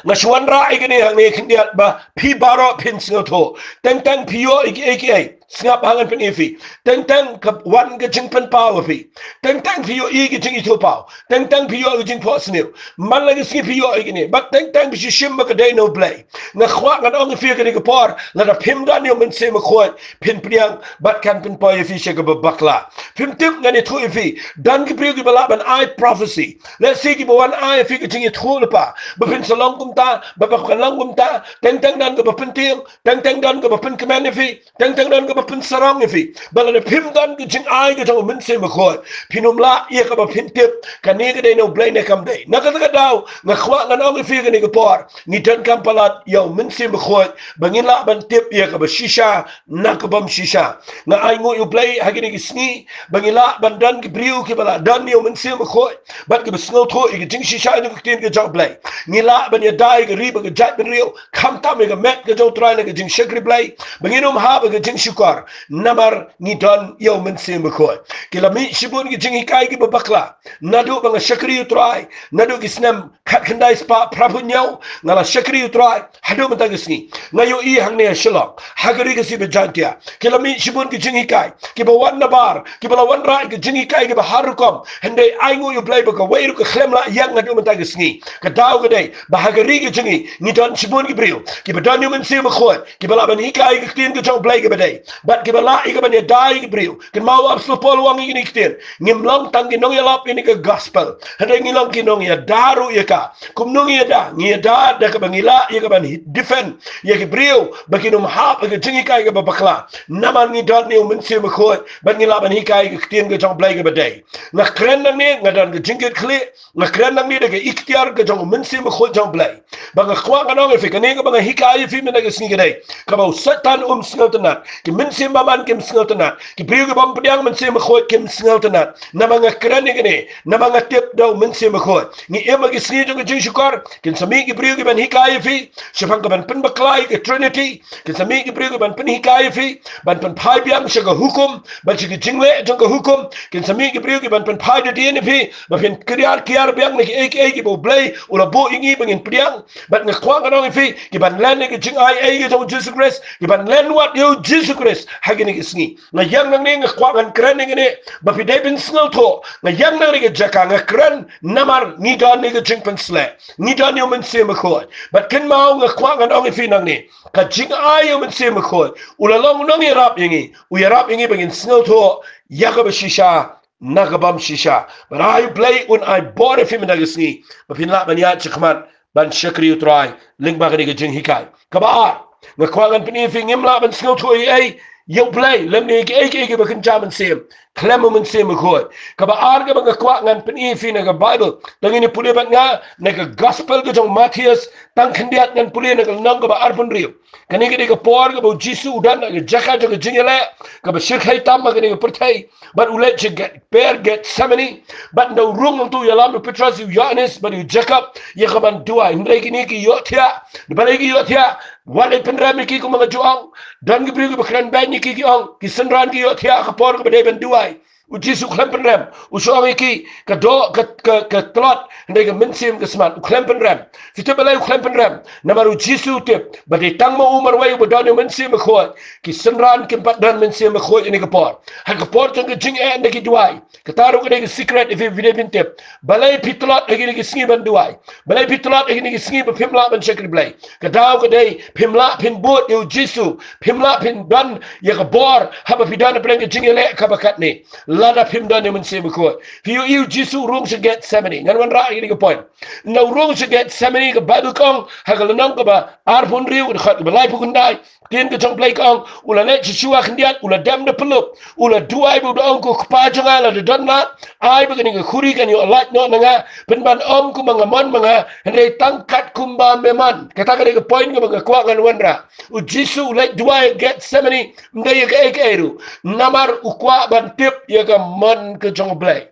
Nga shu wanrah ïa kane hangne khyndiat ba phi baroh phin sngewthuh. Teng teng phi ïoh ïa kiei kiei, sngap bha, ngan pyni ïa phi. Teng teng ka wan ka jingpynpaw ha phi. Teng teng phi ïohi ka jingithuhpaw. Teng teng phi ïoh ka jingphohsniew. Man la ka sngi phi ïoh ïa kane. Bad teng teng phi shu shim ba ka dei na U Blei. Nga kwah ngan ong ïa phi ha kane ka por, lada phim don ïa U Mynsiem Bakhuid, phin pdiang bad kan pynpoi ïa phi sha kaba bakla. Phim tip, ngan ïathuh ïa phi, don ki briew kiba lah ban ai prophecy. Lehse kiba wan ai ïa phi ka jingïathuhlypa ba phin sa long kumta, ba phin long kumta. Teng teng don kaba pyntieng, teng teng don kaba pynkmen ïa phi, teng teng don kaba pynsarong ïa phi. Ba lada phim don ka jingai ka jong u Mynsiem Bakhuid, phin ym lah ïa kaba phin tip kane ka dei na u Blei ne kam dei. Na kata ka daw nga kwah ngan ong ïa phi kane ka por, ngi donkam palat ïa u Mynsiem Bakhuid ba ngin lah ban tip ïa kaba shisha na ka bym shisha. Nga ai nguh ïa u Blei ha kine ki sngi ba ngi lah ban don ki briew kiba lah don ïa u Mynsiem Bakhuid bad kiba sngewthuh ïa ka jingshisha jong ka ktien ka jong u Blei. Ngi lah ban ïada ïa ka ri bad ka jaitbynriew khamtam ïa ka met ka jong u Trai na ka jingshakri Blei, ba ngin ym hap ïa ka jingshukor namar ngi don ïa u Mynsiem Bakhuid. Ki la mih shibun ki jinghikai kiba bakla naduh ba nga shakri ïa u Trai, naduh ki snem khatkhyndai spah phraphew hynñiew nga la shakri ïa u Trai haduh mynta ka sngi. Nga ïohi hangne ha Shillong, ha ka ri Khasi bad Jaintia, ki la mih shibun ki jinghikai kiba wan nabar, kiba la wanrah ïa ki jinghikai kiba har rukom. Hynrei ai nguh ïa u Blei ba kawei ruh ka khlem lah ïeng haduh mynta ka sngi. Ka daw ka dei ba ha ka ri ka jong ngi ngi don shibun ki briew kiba don ïa u Mynsiem Bakhuid, kiba lah ban hikai ïa ka ktien ka jong u Blei kaba dei bad kiba lah ïa ka ban ïada ïa ki briew. Kynmaw u Apostol Paul u ong ïa kine ki ktien, ngim long tang ki nongïalap ïa kane ka gospel, hynrei ngi long ki nongïada ruh ïa ka. Kumno ngi ïada? Ngi ïada da kaba ngi lah ïa ka ban hi-, defend ïa ki briew ba kin ym hap ïa ka jinghikai kaba bakla. Namar ngi don ïa u Mynsiem Bakhuid bad ngi lah ban hikai ïa ka ktien ka jong u Blei kaba dei. Nga kren nangne, nga don ka jingkitkhlieh, nga kren nangne da ka iktiar ka jong u Mynsiem Bakhuid jong u Blei. Ba nga kwah ngan ong ïa phi, kane kaba nga hikai ïa phi mynta ka sngi ka dei kaba u Soitan um sngewtynnat, ki mynsiem bymman kim sngewtynnat, ki briew ki bym pdiang Mynsiem Bakhuid kim sngewtynnat. Namar nga kren ïa kane, namar nga tip da u Mynsiem Bakhuid. Ngi im ha ki sngi jong ka jingshukor, kin sa mih ki briew ki ban hikai ïa phi shaphang ka ban pynbakla ïa ka Trinity, kin sa mih ki briew ki ban pynhikai ïa phi ban pynphai biang sha ka hukum bad sha ki jingleh jong ka hukum, kin sa mih ki briew ki ban pynphai da dien ïa phi ba phin kiar kiar biang na kiei kiei kiba u Blei u la buh ïa ngi ba ngin pdiang. Bad nga kwah ngan ong ïa phi, ki ban len ïa ka jingai ei ka jong u Jisu Khrist, ki ban len wat ïa u Jisu Khrist ha kine ki sngi. Nga ïeng nangne, nga kwah ngan kren ïa kane ba phi dei ban sngewthuh. Nga ïeng nangne ka jaka, nga kren namar ngi don ïa ka jingpynsleh, ngi don ïa u Mynsiem Bakhuid. Bad kynmaw, nga kwah ngan ong ïa phi nangne, ka jingai ïa u Mynsiem Bakhuid u la long u nongïarap ïa ngi, u ïarap ïa ngi ba ngin sngewthuh ïa kaba shisha na ka bym shisha. Bad ai u Blei un ai bor ïa phi mynta ka sngi ba phin lah ban ïaid shakhmat ban shakri u Trai lyngba kane ka jinghikai. Kaba ar, nga kwah ngan pyni ïa phi, ngim lah ban sngewthuh ei ei ïa u Blei lymne ïa kiei kiei kiba kynja mynsiem khlem u Mynsiem Bakhuid. Kaba ar kaba nga kwah ngan pyni ïa phi na ka Baibl, to ngin ïa pule bad nga na ka Gospel ka jong u Mathaios, tang khyndiat ngan pule na ka lynnong kaba arphew hynriew. Kane ka dei ka por kaba u Jisu u don ha ka jaka jong ka jingïaleh kaba shyrkhei tam ha kane ka pyrthei. Bad u leit sha Get-, per Gethsemane. Bad ynda u rung hangto u ïalam da u Petros, u Ïoannis bad u Jakob ïa ka ban duwai. Hynrei kine ki ïohthiah. Balei ki ïohthiah? Wat leit pynrem ïa ki, kumba nga ju ong. Don ki briew kiba kren beiñ ïa ki, ki ong ki synran ki ïohthiah ha ka por kaba dei ban duwai. U Jisu u khlem pynrem. U shu ong ïa ki, ka doh ka, ka, ka tlot, hynrei ka mynsiem ka smat. U khlem pynrem. Phi tip balei u khlem pynrem? Namar u Jisu u tip ba dei tang ma u marwei uba don ïa u Mynsiem Bakhuid. Ki synran kim pat don Mynsiem Bakhuid ha kane ka por. Ha ka por jong ka jingeh ynda ki duwai, kata ruh ka dei ka secret, ïa phi, phi dei ban tip. Balei phi tlot ha kine ki sngi ban duwai? Balei phi tlot ha kine ki sngi ba phim lah ban shakri Blei? Ka daw ka dei phim lah phin bud ïa u Jisu, phim lah phin don ïa ka bor haba phi don hapdeng ka jingïaleh kaba katne. Lada phim don ïa u Mynsiem Bakhuid. Phi ïohi u Jisu u rung sha Gethsemane. Ngan wanrah ïa kane ka point. Ynda u rung sha Gethsemane, ka Baibl ka ong ha ka lynnong kaba arphew hynriew, ka dkhot kaba laiphew khyndai, ktien ka jong u Blei ka ong, u la leit sha shuwa khyndiat, u la dem da pyllup, u la duwai bad u da ong, ko Kpa jong nga, lada don lad, ai ba kane ka khuri kan ïoh lait noh na nga, pynban ym kumba nga mon ma nga, hynrei tang katkumba me mon. Kata ka dei ka point kaba nga kwah ngan wanrah. U Jisu u leit duwai ha Gethsemane ym dei ïa kaei kaei ruh, namar u kwah ban tip ïa ka mon ka jong u Blei.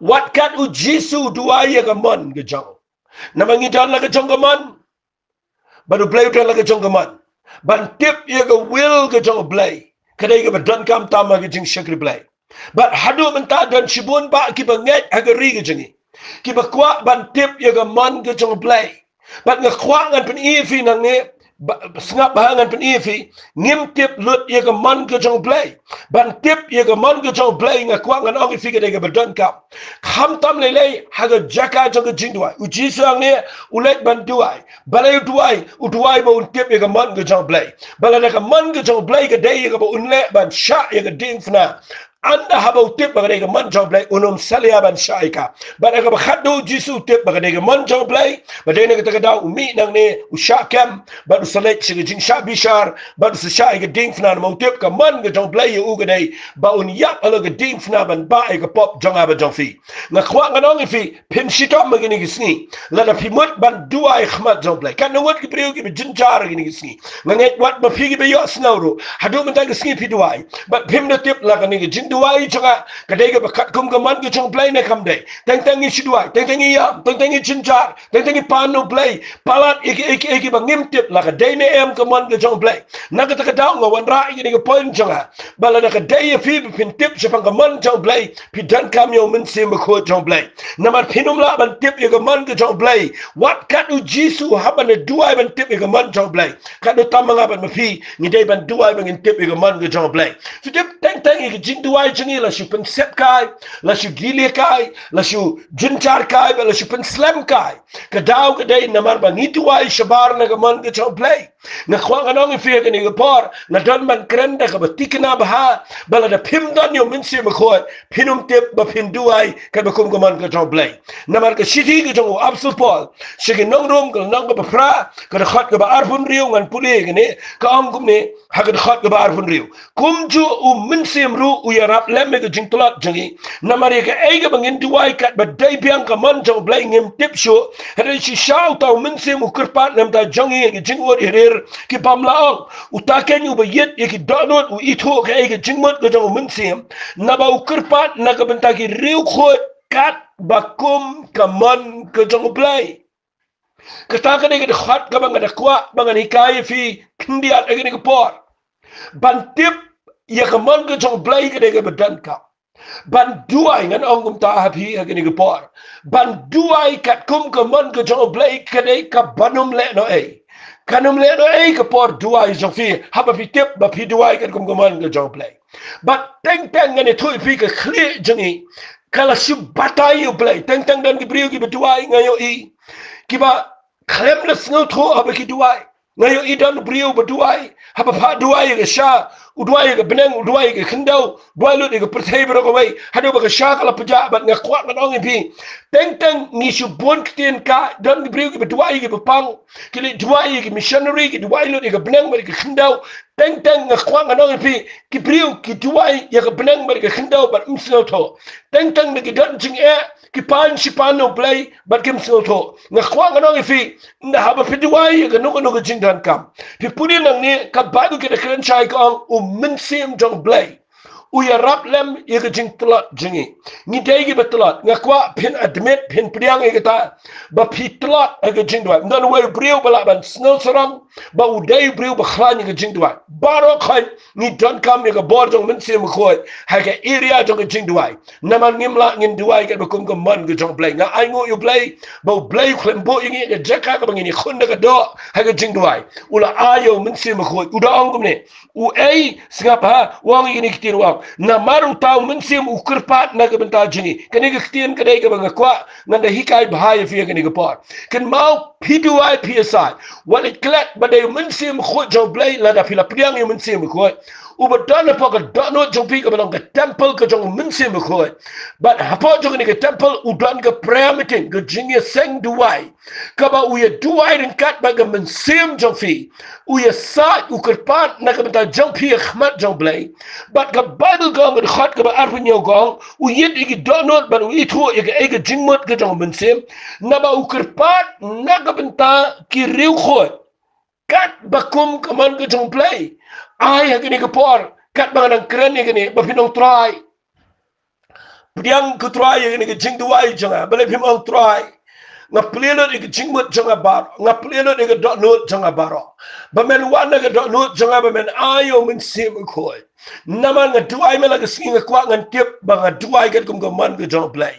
Wat kat u Jisu u duwai ïa ka mon ka jong u. Namar ngi don la ka jong ka mon, bad u Blei u don la ka jong ka mon. Ban tip ïa ka will ka jong u Blei, ka dei kaba donkam tam ha ka jingshakri Blei. Bad haduh mynta don shibun bah kiba ngeit ha ka ri ka jong ngi, kiba kwah ban tip ïa ka mon ka jong u Blei. Bad nga kwah ngan pyni ïa phi nangne, ba, sngap bha, ngan pyni ïa phi, ngim tip lut ïa ka mon ka jong u Blei. Ban tip ïa ka mon ka jong u Blei, nga kwah ngan ong ïa phi, ka dei kaba donkam. Khamtam lei lei ha ka jaka jong ka jingduwai. U Jisu hangne u leit ban duwai. Balei u duwai? U duwai ba un tip ïa ka mon ka jong u Blei. Ba lada ka mon ka jong u Blei ka dei ïa kaba un leh ban shah ïa ka diengphna, Ynda haba u tip ba ka dei ka mon jong U Blei, un ym salia ban shah ïa ka. Bad ha kaba khatduh, Jisu u tip ba ka dei ka mon jong U Blei, bad dei na kata ka daw u mih nangne, u shah kem, bad u sa leit sha ka jingshah bishar, bad u sa shah ïa ka diengphna, namar u tip ka mon ka jong U Blei ïa u ka dei ba un ïap halor ka diengphna ban bah ïa ka pop jong nga bad jong phi. Nga kwah ngan ong ïa phi, phim shitom ha kine ki sngi. Lada phi mut ban duwai ha khmat jong U Blei. Katno ngut ki briew kiba jynjar ha kine ki sngi. Nga ngeit wat ma phi kiba ïohsngew ruh, haduh mynta ka sngi phi duwai. Bad phim da tip la kane ka jingduwai jong nga ka dei kaba katkum ka mon ka jong U Blei ne kam dei. Teng teng ngi shu duwai, teng teng ngi ïam, teng teng ngi jynjar, teng teng ngi pan na U Blei palat ïa ki, ïa ki, ïa kiba ngim tip la ka dei ne em ka mon ka jong U Blei. Na kata ka daw nga wanrah ïa kane ka point jong nga, ba lada ka dei ïa phi ba phin tip shaphang ka mon jong U Blei, phi donkam ïa U Mynsiem Bakhuid jong U Blei. Namar phin ym lah ban tip ïa ka mon ka jong U Blei. Wat kat u Jisu u hap ban da duwai ban tip ïa ka mon jong U Blei. Katno tam ma nga bad ma phi ngi dei ban duwai ba ngin tip ïa ka mon ka jong U Blei. Phi tip, teng teng ïa ka jingduwai jong ngi la shu pynsep kai, la shu gile kai, la shu jynjar kai, bad la shu pynslem kai. Ka daw ka dei namar ba ngi duwai shabar na ka mon ka jong U Blei. Nga kwah ngan ong ïa phi ha kane ka por, nga don ban kren da kaba thikna bha, ba lada phim don ïa U Mynsiem Bakhuid, phin ym tip ba phin duwai katba kum ka mon ka jong U Blei. Namar ka shithi ka jong u Apostol Paul sha ki nong Rom, ka lynnong kaba phra, ka dkhot kaba arphew hynriew, ngan pule ïa kane, ka ong kumne, ha ka dkhot kaba arphew hynriew: Kumjuh U Mynsiem ruh u ïarap lem ïa ka jingtlot jong ngi. Namar ïa kaei kaba ngin duwai katba dei biang ka mon jong U Blei ngim tip shuh. Hynrei shisha uta U Mynsiem u kyrpad na ka bynta jong ngi ha ka jingud ïarir ki bym lah ong. Uta keiñ uba ïeit ïa ki dohnud u ithuh kaei ka jingmut ka jong U Mynsiem, naba u kyrpad na ka bynta ki riewkhuid katba kum ka mon ka jong U Blei. Kata ka dei ka dkhot kaba nga da kwah ba ngan hikai ïa phi khyndiat ha kane ka por. Ban tip ïa ka mon ka jong U Blei ka dei kaba donkam. Ban duwai, ngan ong kumta ha phi ha kane ka por, ban duwai katkum ka mon ka jong U Blei ka dei kaban ym leh noh ei. Kan ym leh noh ei ka por duwai jong phi haba phi tip ba phi duwai katkum ka mon ka jong U Blei. Bad teng teng ngan ïathuh ïa phi ka khlieh jong ngi ka la shu batai ïa U Blei. Teng teng don ki briew kiba duwai, nga ïohi, kiba khlem da sngewthuh haba ki duwai. Nga ïohi don briew ba duwai, haba phah duwai ïa ka sha, u duwai ïa ka bneng, u duwai ïa ka khyndew, duwai lut ïa ka pyrthei baroh kawei, haduh ba ka sha ka la pjah. Bad nga kwah ngan ong ïa phi, teng teng ngi shu bun ktien ka, don ki briew kiba duwai ïa kiba pang, ki leit duwai ïa ki missionary, ki duwai lut ïa ka bneng bad ïa ka khyndew. Teng teng nga kwah ngan ong ïa phi, ki briew ki duwai ïa ka bneng bad ïa ka khyndew bad ym sngewthuh. Teng teng da ki don jingeh, ki pan shi pan na U Blei bad kim sngewthuh. Nga kwah ngan ong ïa phi, ynda haba phi duwai ïa kano kano ka jingdonkam, phi pule nangne, ka Baibl ka da kren shai ka ong, U Mynsiem jong U Blei u ïarap lem ïa ka jingtlot jong ngi. Ngi dei kiba tlot. Nga kwah phin admit, phin pdiang ïa kata ba phi tlot ha ka jingduwai. Ym don uwei u briew ba lah ban sngewsarong ba u dei u briew ba khlaiñ ha ka jingduwai. Baroh khoit ngi donkam ïa ka bor jong U Mynsiem Bakhuid ha ka area jong ka jingduwai. Namar ngim lah ngin duwai katba kum ka mon ka jong U Blei. Nga ainguh ïa U Blei ba U Blei u khlem buh ïa ngi ha ka jaka kaba ngin ïakhun da ka doh ha ka jingduwai. U la ai ïa U Mynsiem Bakhuid. U da ong kumne, uei, sngap ha, u ong ïa kine ki ktien, u ong, namar uta U Mynsiem u kyrpad na ka bynta jong ngi. Kane ka ktien ka dei kaba nga kwah ngan da hikai bha ïa phi ha kane ka por. Kynmaw, phi duwai phi ïasaid, wat leit klet ba dei U Mynsiem Bakhuid jong U Blei lada phi la pdiang ïa U Mynsiem Bakhuid, uba don hapoh ka dohnud jong phi kaba long ka temple ka jong U Mynsiem Bakhuid. Bad hapoh jong kane ka temple u don ka prayer meeting, ka jingïaseng duwai, kaba u ïaduwai ryngkat bad ka mynsiem jong phi. U ïasaid, u kyrpad na ka bynta jong phi ha khmat jong U Blei. Bad ka Baibl ka ong ha ka dkhot kaba arphew hynñiew ka ong, u ïit ïa ki dohnud bad u ithuh ïa kaei ka jingmut ka jong U Mynsiem, naba u kyrpad na ka bynta ki riewkhuid katba kum ka mon ka jong U Blei. Ai ha kane ka por, katba nga dang kren ïa kane, ba phin ong, Trai, pdiang ko Trai ïa kane ka jingduwai jong nga. Balei phim ong, Trai, nga plie lut ïa ka jingmut jong nga baroh, nga plie lut ïa ka dohnud jong nga baroh, ba men wan ha ka dohnud jong nga, ba men ai ïa U Mynsiem Bakhuid. Namar nga duwai me la ka sngi, nga kwah ngan tip ba nga duwai katkum ka mon ka jong U Blei,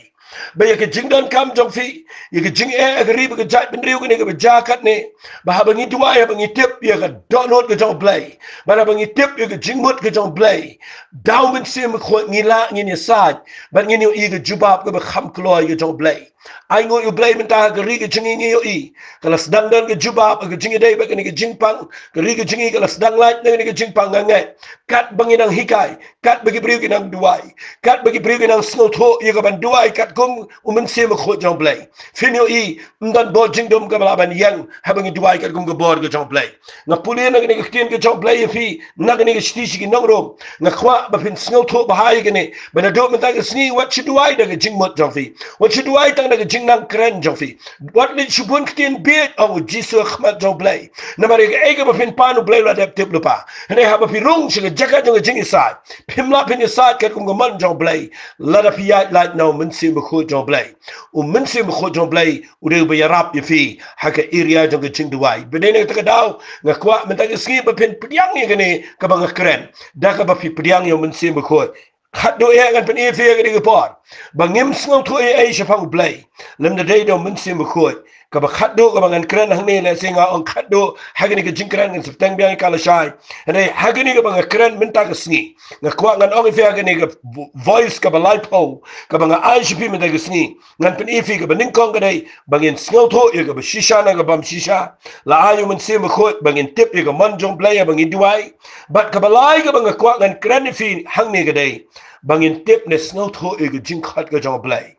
ba ïa ka jingdonkam jong phi, ïa ka jingeh ha ka ri bad ka jaitbynriew kane kaba jia katne, ba haba ngi duwai, haba ngi tip ïa ka dohnud ka jong U Blei, bad haba ngi tip ïa ka jingmut ka jong U Blei, da U Mynsiem Bakhuid ngi lah ngin ïasaid bad ngin ïohi ïa ka jubab kaba kham kloi ka jong U Blei. Ai ngut ïa u Blei mynta ha ka ri ka jong ngi, ngi ïohi ka la sdang don ka jubab ha ka jingïadei bad kane ka jingpang. Ka ri ka jong ngi ka la sdang lait na kane ka jingpang. Nga ngeit kat ba ngi nang hikai, kat ba ki briew ki nang duwai, kat ba ki briew ki nang sngewthuh ïa ka ban duwai katkum u Mynsiem Bakhuid jong u Blei, phin ïohi ym don bor jingdum kaba lah ban ïeng haba ngi duwai katkum ka bor ka jong u Blei. Nga pule na kane ka ktien ka jong u Blei ïa phi na kane ka shithi sha ki nong Rom. Nga kwah ba phin sngewthuh bha ïa kane, ba naduh mynta ka sngi wat shu duwai da ka jingmut jong phi, wat shu duwai tang da ka jingnang kren jong phi. Wat leit shu bun ktien bieit, ong u Jisu, ha khmat jong u Blei. Namar ïa kaei kaba phin pan u Blei u la dep tip lypa. Hynrei haba phi rung sha ka jaka jong ka jingïasaid, phim lah phin ïasaid katkum ka mon jong u Blei lada phi ïaid lait na u Mynsiem Bakhuid jong u Blei. U Mynsiem Bakhuid jong u Blei u dei uba ïarap ïa phi ha ka area jong ka jingduwai. Ba dei na kata ka daw nga kwah mynta ka sngi ba phin pdiang ïa kane kaba nga kren, da kaba phi pdiang ïa u Mynsiem Bakhuid. Khatduh eh ngan pyni ïa phi ha kane ka por ba ngim sngewthuh ei ei shaphang u Blei, lymda dei da u Mynsiem Bakhuid. Kaba khatduh kaba ngan kren hangne, lehse nga ong khatduh ha kane ka jingkren, ngan sa bteng biang ïa ka lashai. Hynrei ha kane kaba nga kren mynta ka sngi, nga kwah ngan ong ïa phi ha kane ka vo-, voice kaba laiphew kaba nga ai sha phi mynta ka sngi, ngan pyni ïa phi kaba nyngkong ka dei ba ngin sngewthuh ïa kaba shisha na ka bym shisha. La ai u Mynsiem Bakhuid ba ngin tip ïa ka mon jong u Blei haba ngi duwai. Bad kaba lai kaba nga kwah ngan kren ïa phi hangne ka dei ba ngin tip ne sngewthuh ïa ka jingkhot ka jong u Blei.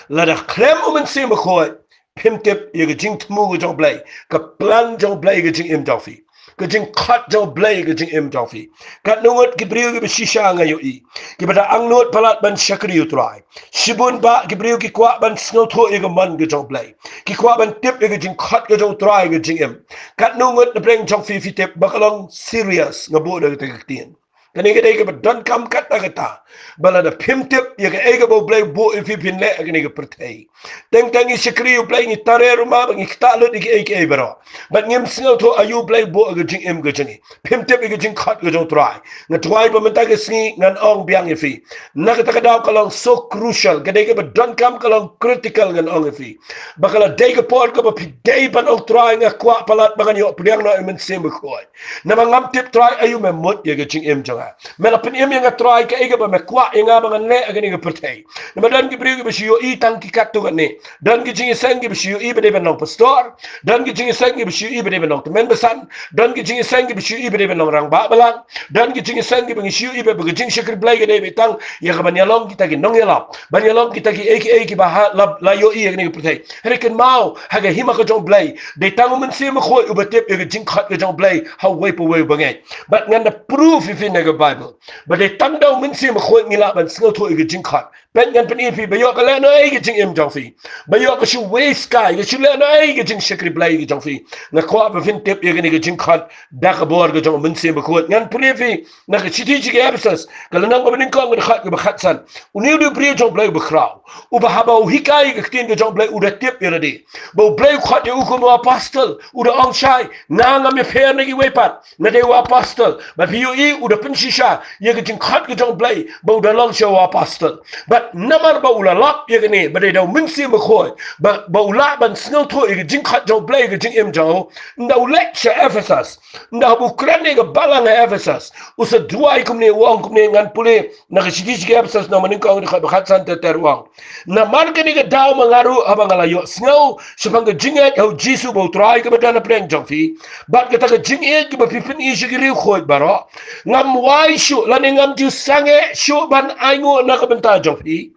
Lada khlem u Mynsiem Bakhuid, phim tip ïa ka jingthmu ka jong u Blei, ka plan jong u Blei ïa ka jingim jong phi, ka jingkhot jong u Blei ïa ka jingim jong phi. Katno ngut ki briew kiba shisha nga ïohi kiba da angnud palat ban shakri ïa u Trai. Shibun bah ki briew ki kwah ban sngewthuh ïa ka mon ka jong u Blei, ki kwah ban tip ïa ka jingkhot ka jong u Trai ïa ka jingim. Katno ngut na pdeng jong phi phi tip ba ka long serious, nga buh da kata ka ktien. Kane ka dei kaba donkam katta katta. Ba lada phim tip ïa kaei kaba u Blei u buh ïa phi phin leh ha kane ka pyrthei. Teng teng ngi shakri ïa u Blei, ngi tare ruma bad ngi ktah lut ïa kiei kiei baroh, bad ngim sngewthuh aïu u Blei u buh ha ka jingim ka jong ngi. Phim tip ïa ka jingkhot ka jong u Trai. Nga duwai ba mynta ka sngi ngan ong biang ïa phi, na kata ka daw ka long so crucial, ka dei kaba donkam, ka long critical, ngan ong ïa phi. Ba ka la dei ka por kaba phi dei ban ong, Trai, nga kwah palat ba ngan ïoh pdiang noh ïa u Mynsiem Bakhuid. Namar ngam tip, Trai, aïu me mut ïa ka jingim jong nga. Me la pynim ïa nga, Trai, kaei kaba me kwah ïa nga ba ngan leh ha kane ka pyrthei. Namar don ki briew kiba shu ïohi tang ki katto katne. Don ki jingïaseng kiba shu ïohi ba dei ban long pastor. Don ki jingïaseng kiba shu ïohi ba dei ban long tymmen basan. Don ki jingïaseng kiba shu ïohi ba dei ban long rangbah balang. Don ki jingïaseng kiba ngi shu ïohi ba ka jingshakri Blei ka dei ba tang ïa ka ban ïalong kita ki nongïalap, ban ïalong kita kiei kiei kiba ha la, la ïohi ïa kane ka pyrthei. Hynrei kynmaw, ha ka hima ka jong u Blei dei tang u Mynsiem Bakhuid uba tip ïa ka jingkhot ka jong u Blei ha uwei pa uwei uba ngeit. Bad ngan da proof ïa phi na ka Bible ba dei tang da u Mynsiem Bakhuid ngi lah ban sngewthuh ïa ka jingkhot. Peit, ngan pyni ïa phi, ba ïoh ka lehnohei ka jingim jong phi, ba ïoh ka shu wei skai, ka shu lehnohei ka jingshakri Blei ka jong phi, nga kwah ba phin tip ïa kane ka jingkhot da ka bor ka jong u Mynsiem Bakhuid. Ngan pule ïa phi na ka shithi sha ki Ephesus, ka lynnong kaba nyngkong, ka dkhot kaba khatsan. Une u dei u briew jong u Blei uba khraw, uba haba u hikai ïa ka ktien ka jong u Blei u da tip ïa lade ba u Blei u khot ïa u kum u apostol. U da ong shai, nga ngam ïapher na kiwei pat, nga dei u apostol. Bad phi ïohi u da pynshisha ïa ka jingkhot ka jong u Blei ba u da long sha u apostol. Bad namar ba u la lap ïa kane ba dei da u Mynsiem Bakhuid ba, ba u lah ban sngewthuh ïa ka jingkhot jong u Blei ïa ka jingim jong u, ynda u leit sha Ephesus, ynda haba u kren ïa ka balang ha Ephesus, u sa duwai kumne, u ong kumne, ngan pule na ka shithi sha ki Ephesus, lynnong ba nyngkong, dkhot ba khatsan ter ter, u ong: Namar kane ka daw ma nga ruh, haba nga la ïohsngew shaphang ka jingngeit ha u Jisu ba u Trai kaba don hapdeng jong phi, bad kata ka jingïeit kaba phi pyni sha ki riewkhuid baroh, ngam wai shuh lane ngam ju sangeh shuh ban ainguh na ka bynta jong phi.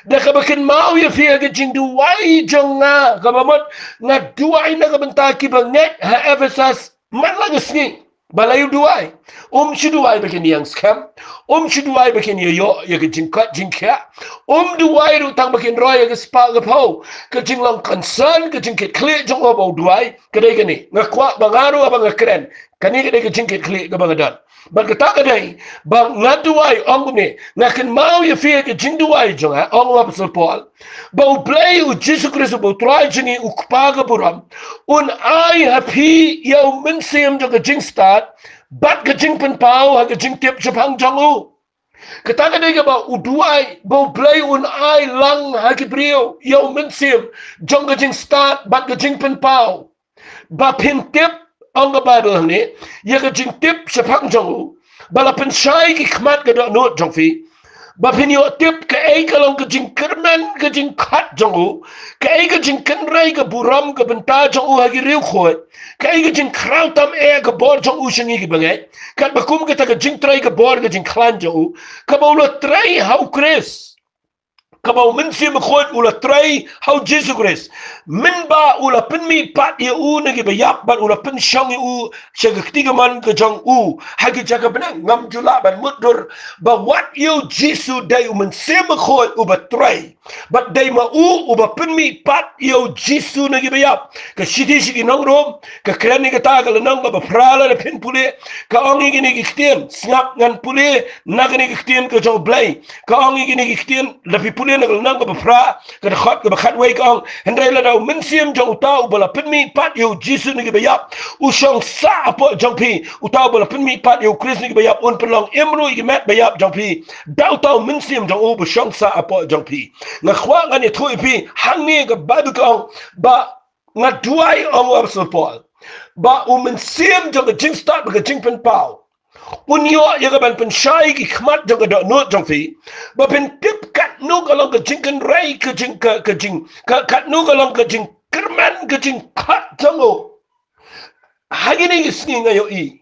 Da kaba kynmaw ïa phi ha ka jingduwai jong nga, kaba mut nga duwai na ka bynta kiba ngeit ha Ephesus man la ka sngi. Balei u duwai? Um shu duwai ba kin ïeng skhem. Um shu duwai ba kin ïoh ïa ka jingkoit jingkhiah. Um duwai ruh tang ba kin roi ïa ka spah ka phew. Ka jinglong concern, ka jingkitkhlieh jong u ba u duwai ka dei kane. Nga kwah ba nga ruh haba nga kren, kane ka dei ka jingkitkhlieh kaba nga don. Bad kata ka dei ba nga duwai, ong kumne, nga kynmaw ïa phi ha ka jingduwai jong nga, ong u Apostol Paul, ba u Blei u Jisu Khrist uba u Trai jong ngi, u Kpa ka burom, un ai ha phi ïa u mynsiem jong ka jingstad bad ka jingpynpaw ha ka jingtip shaphang jong u. Kata ka dei kaba u duwai ba u Blei un ai lang ha ki briew ïa u mynsiem jong ka jingstad bad ka jingpynpaw, ba phin tip, ong ka Baibl hangne, ïa ka jingtip shaphang jong u, ba la pynshai ki khmat ka dohnud jong phi, ba phin ïoh tip kaei ka long ka jingkyrmen ka jingkhot jong u, kaei ka jingkynrei ka burom ka bynta jong u ha ki riewkhuid, kaei ka jingkhraw tam eh ka bor jong u sha ngi ki bangeit, katba kum kata ka jingtrei ka bor ka jingkhlaiñ jong u, kaba u la trei ha u Khrist, kaba u Mynsiem Bakhuid u la trei ha u Jisu Khrist. Mynba u la pynmih pat ïa u na ki baïap bad u la pynshong ïa u sha ka kti kamon ka jong u ha ki jaka bneng, ngam ju lah ban mutdur ba wat ïa u Jisu dei u Mynsiem Bakhuid uba trei. Bad dei ma u uba pynmih pat ïa u Jisu na ki baïap. Ka shithi sha ki nong Rom, ka kren ïa kata ka lynnong kaba phra, lada phin pule, ka ong ïa kine ki ktien, sngap ngan pule na kine ki ktien ka jong u Blei. Ka ong ïa kine ki ktien, lada phi pule na ka lynnong kaba phra, ka dkhot kaba khatwei ka ong, hynrei lada u Mynsiem jong uta uba la pynmih pat ïa u Jisu na ki baïap u shong sah hapoh jong phi, uta uba la pynmih pat ïa u Khrist na ki baïap un pynlong im ruh ïa ki met baïap jong phi. Da uta u Mynsiem jong u ba shong sah hapoh jong phi. Nga kwah ngan ïathuh ïa phi, hangne ka Baibl ka ong ba, nga duwai, ong u Apostol Paul, ba u mynsiem jong ka jingstad bad ka jingpynpaw un ïoh ïa ka ban pynshai ki khmat jong ka dohnud jong phi, ba phin tip katno ka long ka jingkynrei ka jing, ka, ka jing, ka, katno ka long ka jingkyrmen ka jingkhot jong u. Ha kine ki sngi nga ïohi,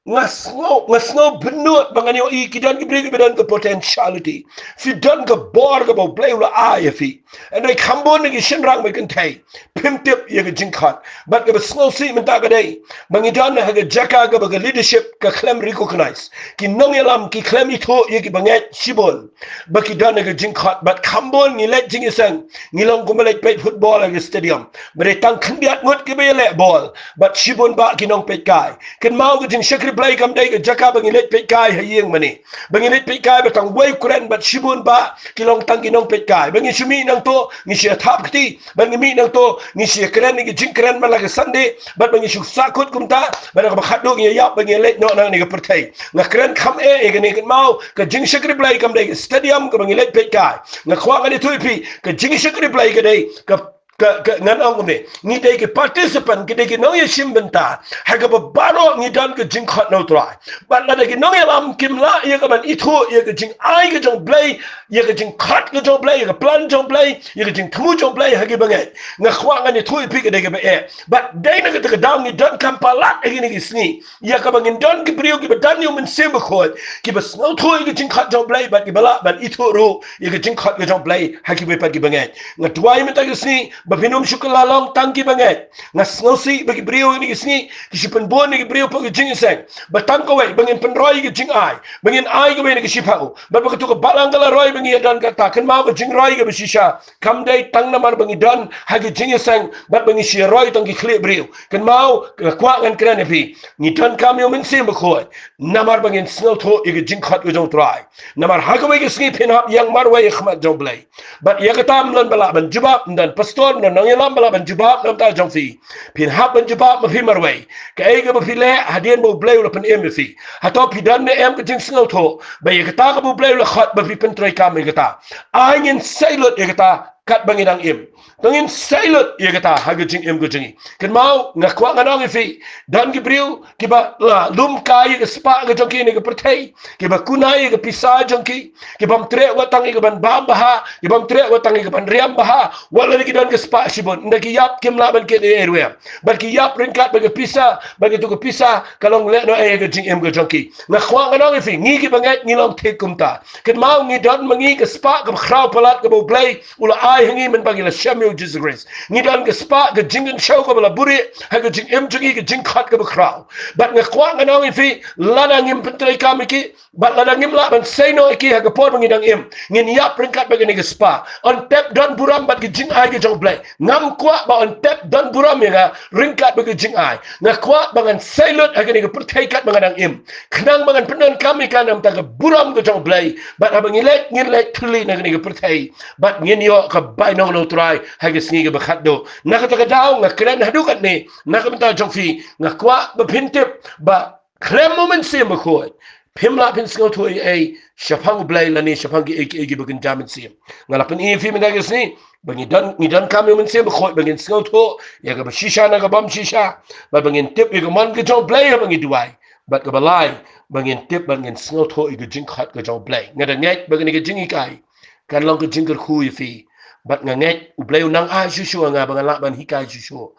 nga sngew, nga sngew bynnud ba ngan ïohi ki don ki briew kiba don ka potentiality. Phi don ka bor kaba u Blei u la ai ïa phi. Hynrei kham bun na ki shynrang bad kynthei phim tip ïa ka jingkhot. Bad kaba sngewsih mynta ka dei ba ngi don ha ka jaka kaba ka leadership ka khlem recognize. Ki nongïalam ki khlem ithuh ïa ki bangeit shibun ba ki don ha ka jingkhot. Bad kham bun ngi leit jingïaseng, ngi long kumba leit peit football ha ka stadium. Ba dei tang khyndiat ngut kiba ïaleh bol bad shibun bah ki nongpeitkai. Kynmaw, ka jingshakri Blei kam dei ka jaka ba ngi leit peitkai ha ïing mane, ba ngi leit peitkai ba tang wei u kren bad shibun bah ki long tang ki nongpeitkai. Ba ngi shu mih nangto ngi shu ïa thap kti, ba ngi mih nangto ngi shu ïa kren ïa ki jingkren man la ka Sunday, bad ba ngi shu sahkut kumta, bad kaba khatduh ngi ïa ïap ba ngi ïa leit noh na kane ka pyrthei. Nga kren kham eh ïa kane, kynmaw, ka jingshakri Blei kam dei ka stadium kaba ngi leit peitkai. Nga kwah ngan ïathuh ïa phi, ka jingshakri Blei ka dei ka ka, ka, ngan ong kumne, ngi dei ki participant, ki dei ki nongïashim bynta ha kaba baroh ngi don ka jingkhot na u Trai. Bad lada ki nongïalam kim lah ïa ka ban ithuh ïa ka jingai ka jong u Blei, ïa ka jingkhot ka jong u Blei, ïa ka plan jong u Blei, ïa ka jingthmu jong u Blei ha ki bangeit, nga kwah ngan ïathuh ïa phi, ka dei kaba eh. Bad dei na kata ka daw ngi donkam palat ha kine ki sngi ïa kaba ngin don ki briew kiba don ïa u Mynsiem Bakhuid, kiba sngewthuh ïa ka jingkhot jong u Blei bad kiba lah ban ithuh ruh ïa ka jingkhot ka jong u Blei ha kiwei pat ki bangeit. Nga duwai mynta ka sngi ba phin ym shu kylla long tang ki bangeit. Nga sngewsih ba ki briew ha kine ki sngi ki shu pynbun ïa ki briew hapoh ka jingïaseng ba tang kawei, ba ngin pynroi ïa ka jingai, ba ngin ai kawei na ka shiphew, bad ba kato ka balang ka la roi ba ngi ïa don kata. Kynmaw, ka jingroi kaba shisha kam dei tang namar ba ngi don ha ka jingïaseng bad ba ngi shu ïa roi tang ki khlieh briew. Kynmaw, nga kwah ngan kren ïa phi, ngi donkam ïa u Mynsiem Bakhuid namar ba ngin sngewthuh ïa ka jingkhot ka jong u Trai. Namar ha kawei ka sngi phin hap ïeng marwei ha khmat jong u Blei. Bad ïa kata ym don ba lah ban jubab, ym don pastor, ym don nongïalam ba lah ban jubab na ka bynta jong phi. Phin hap ban jubab ma phi marwei. Kaei kaba phi leh hadien ba u Blei u la pynim ïa phi, hato phi don ne em ka jingsngewthuh ba ïa kata kaba u Blei u la khot ba phi pyntreikam ïa kata? Ai ngin sei lut ïa kata katba ngi dang im. To ngin sei lut ïa kata ha ka jingim ka jong ngi. Kynmaw, nga kwah ngan ong ïa phi, don ki briew kiba la lum kai ïa ka spah ka jong ki ha kane ka pyrthei, kiba kuna ïa ka pisa jong ki, ki bym treh wat tang ïa ka ban bam bha, ki bym treh wat tang ïa ka ban riam bha, wat la ki don ka spah shibun, ynda ki ïap kim lah ban kit ei ei ruh em. Bad ki ïap ryngkat bad ka pisa, bad kato ka pisa ka long lehnohei ha ka jingim ka jong ki. Nga kwah ngan ong ïa phi, ngi ki bangeit ngi long thik kumta. Kynmaw, ngi don ma ngi ka spah kaba khraw palat kaba u Blei u la ai ha ngi mynba ngi la shem ïa u Jisu Khrist. Ngi don ka spah ka jingkynshew kaba la buhrieh ha ka jingim jong ngi, ka jingkhot kaba khraw. Bad nga kwah ngan ong ïa phi, lada ngim pyntreikam ïa ki, bad lada ngim lah ban sei noh ïa ki ha ka por ba ngi dang im, ngin ïap ryngkat bad kane ka spah. Yn tep don burom bad ka jingai ka jong u Blei. Ngam kwah ba yn tep don burom ïa nga ryngkat bad ka jingai. Nga kwah ba ngan sei lut ha kane ka pyrthei katba nga dang im, khnang ba ngan pyndonkam ïa ka na ka bynta ka burom ka jong u Blei. Bad haba ngi leit, ngin leit thylli na kane ka pyrthei bad ngin ïoh ka bainong na u Trai ha ka sngi kaba khatduh. Na kata ka daw nga kren haduh katne na ka bynta jong phi. Nga kwah ba phin tip ba khlem u Mynsiem Bakhuid phim lah phin sngewthuh ei ei shaphang u Blei lane shaphang kiei kiei kiba kynja mynsiem. Nga la pyni ïa phi mynta ka sngi ba ngi don, ngi donkam ïa u Mynsiem Bakhuid ba ngin sngewthuh ïa kaba shisha na ka bym shisha, bad ba ngin tip ïa ka mon ka jong u Blei haba ngi duwai. Bad kaba lai, ba ngin tip, ba ngin sngewthuh ïa ka jingkhot ka jong U Blei. Nga da ngeit ba kane ka jinghikai kan long ka jingkyrkhu ïa phi. Bad nga ngeit U Blei u nang ai shuh shuh ha nga ba ngan lah ban hikai shuh shuh,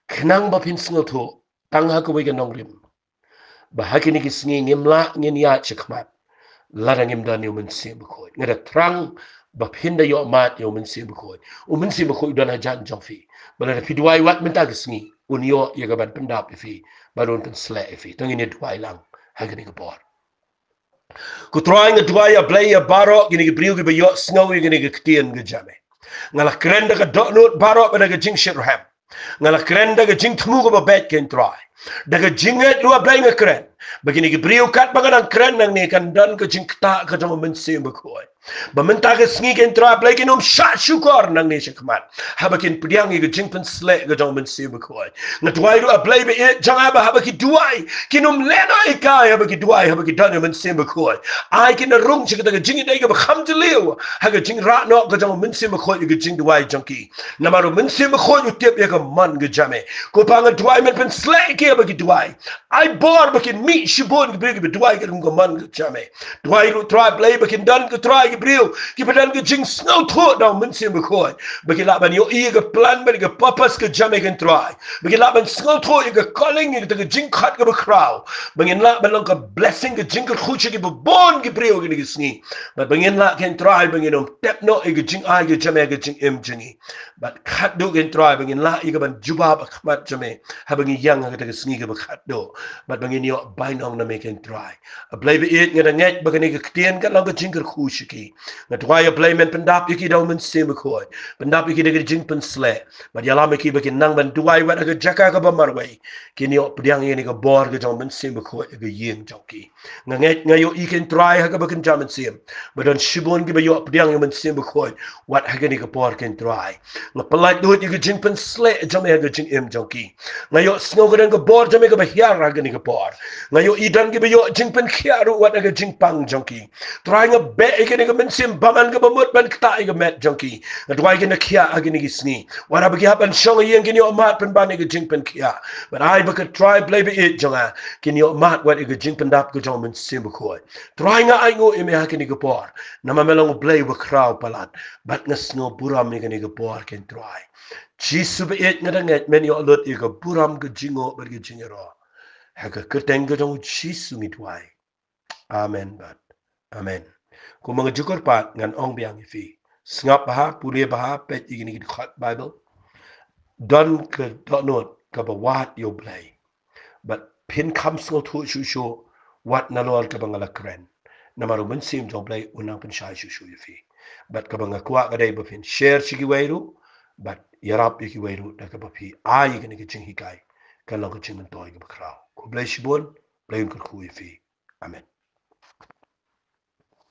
khnang ba phin sngewthuh tang ha kawei ka nongrim, ba ha kine ki sngi ngim lah ngin ïaid shakhmat lada ngim don ïa U Mynsiem Bakhuid. Nga da thrang ba phin da ïohmad ïa U Mynsiem Bakhuid. U Mynsiem Bakhuid u don hajan jong phi, ba lada phi duwai wat mynta ka sngi, un ïoh ïa kaban pyndap ïa phi, bad un pynsleh ïa phi. To ngin ïa duwai lang ha kane ka por. Ko Trai, nga duwai, A Blei, ïa baroh kine ki briew kiba ïohsngew ïa kane ka ktien ka jong me. Nga la kren da ka dohnud baroh bad da ka jingshitrhem. Nga la kren da ka jingthmu kaba beit, ko Trai. Da ka jingngeit ruh, A Blei, nga kren ba kine ki briew, katba nga dang kren nangne, kan don ka jingktah ka jong U Mynsiem Bakhuid, ba mynta ka sngi, ko Trai, A Blei, kin ym shah shukor nangne shakhmat, haba kin pdiang ïa ka jingpynsleh ka jong U Mynsiem Bakhuid. Nga duwai ruh, A Blei ba ïeit jong nga, ba haba ki duwai, kin ym lehnohei kai haba ki duwai, haba ki don ïa U Mynsiem Bakhuid. Ai kin da rung sha kata ka jingïadei kaba kham jylliew ha ka jingrah noh ka jong U Mynsiem Bakhuid ïa ka jingduwai jong ki. Namar U Mynsiem Bakhuid u tip ïa ka mon ka jong me. Ko Pa, nga duwai men pynsleh ïa ki haba ki duwai. Ai bor ba kin mih shibun ki briew kiba duwai katkum ka mon ka jong me. Duwai ruh, Trai, A Blei, ba kin don, ko Trai, ki briew kiba don ka jingsngewthuh da U Mynsiem Bakhuid, ba kin lah ban ïohi ïa ka plan bad ïa ka purpose ka jong me, ko Trai. Ba kin lah ban sngewthuh ïa ka calling, ïa kata ka jingkhot kaba khraw. Ba ngin lah ban long ka blessing, ka jingkyrkhu sha kiba bun ki briew kine ki sngi. Bad ba ngin lah, ko Trai, ba ngin ym tep noh ïa ka jingai ka jong me ha ka jingim jong ngi. Bad khatduh, ko Trai, ba ngin lah ïa kaban jubab ha khmat jong me haba ngi ïeng ha kata ka sngi kaba khatduh. Bad ba ngin ïoh bainong na me, ko Trai. A Blei ba ïeit, nga da ngeit ba kane ka ktien kan long ka jingkyrkhu sha ki. Nga duwai, A Blei, men pyndap ïa ki da U Mynsiem Bakhuid. Pyndap ïa ki da ka jingpynsleh. Bad ïalam ïa ki ba kin nang ban duwai wat ha ka jaka kaba marwei, kin ïoh pdiang ïa kane ka bor ka jong U Mynsiem Bakhuid ha ka ïing jong ki. Nga ngeit, nga ïohi, ko Trai, ha kaba kynja mynsiem, ba don shibun kiba ïoh pdiang ïa U Mynsiem Bakhuid wat ha kane ka por, ko Trai. Nga pyllait lut ïa ka jingpynsleh jong me ha ka jingim jong ki. Nga ïohsngew ka don ka bor jong me kaba hiar ha kane ka por. Nga ïohi don kiba ïoh jingpynkhiah ruh wat ha ka jingpang jong ki. Trai, nga beh ïa kane ka mynsiem bymman kaba mut ban ktah ïa ka met jong ki. Nga duwai kin da khiah ha kine ki sngi. Wat haba ki hap ban shong ha ïing, kin ïohmad pynban ïa ka jingpynkhiah. Bad ai ba, ko Trai, Blei ba ïeit jong nga, kin ïohmad wat ïa ka jingpyndap ka jong U Mynsiem Bakhuid. Trai, nga ainguh ïa me ha kane ka por, namar me long U Blei uba khraw palat. Bad nga sngewburom ïa kane ka por, ko Trai. Jisu ba ïeit, nga da ngeit men ïoh lut ïa ka burom, ka jingnguh bad ka jingïaroh. Ha ka kyrteng ka jong U Jisu ngi duwai. Amen bad amen. Kumba nga ju kyrpad, ngan ong biang ïa phi, sngap bha, pule bha, peit ïa kine ki dkhot Baibl. Don ka dohnud kaba wad ïa U Blei. Bad phin kham sngewthuh shuh shuh wat nalor kaba nga la kren. Namar U Mynsiem jong U Blei un nang pynshai shuh shuh ïa phi. Bad kaba nga kwah ka dei ba phin share sha kiwei ruh, bad ïarap ïa kiwei ruh, da kaba phi ai ïa kane ka jinghikai kan long ka jingmyntoi kaba khraw. Khublei shibun, Blei un kyrkhu ïa phi. Amen.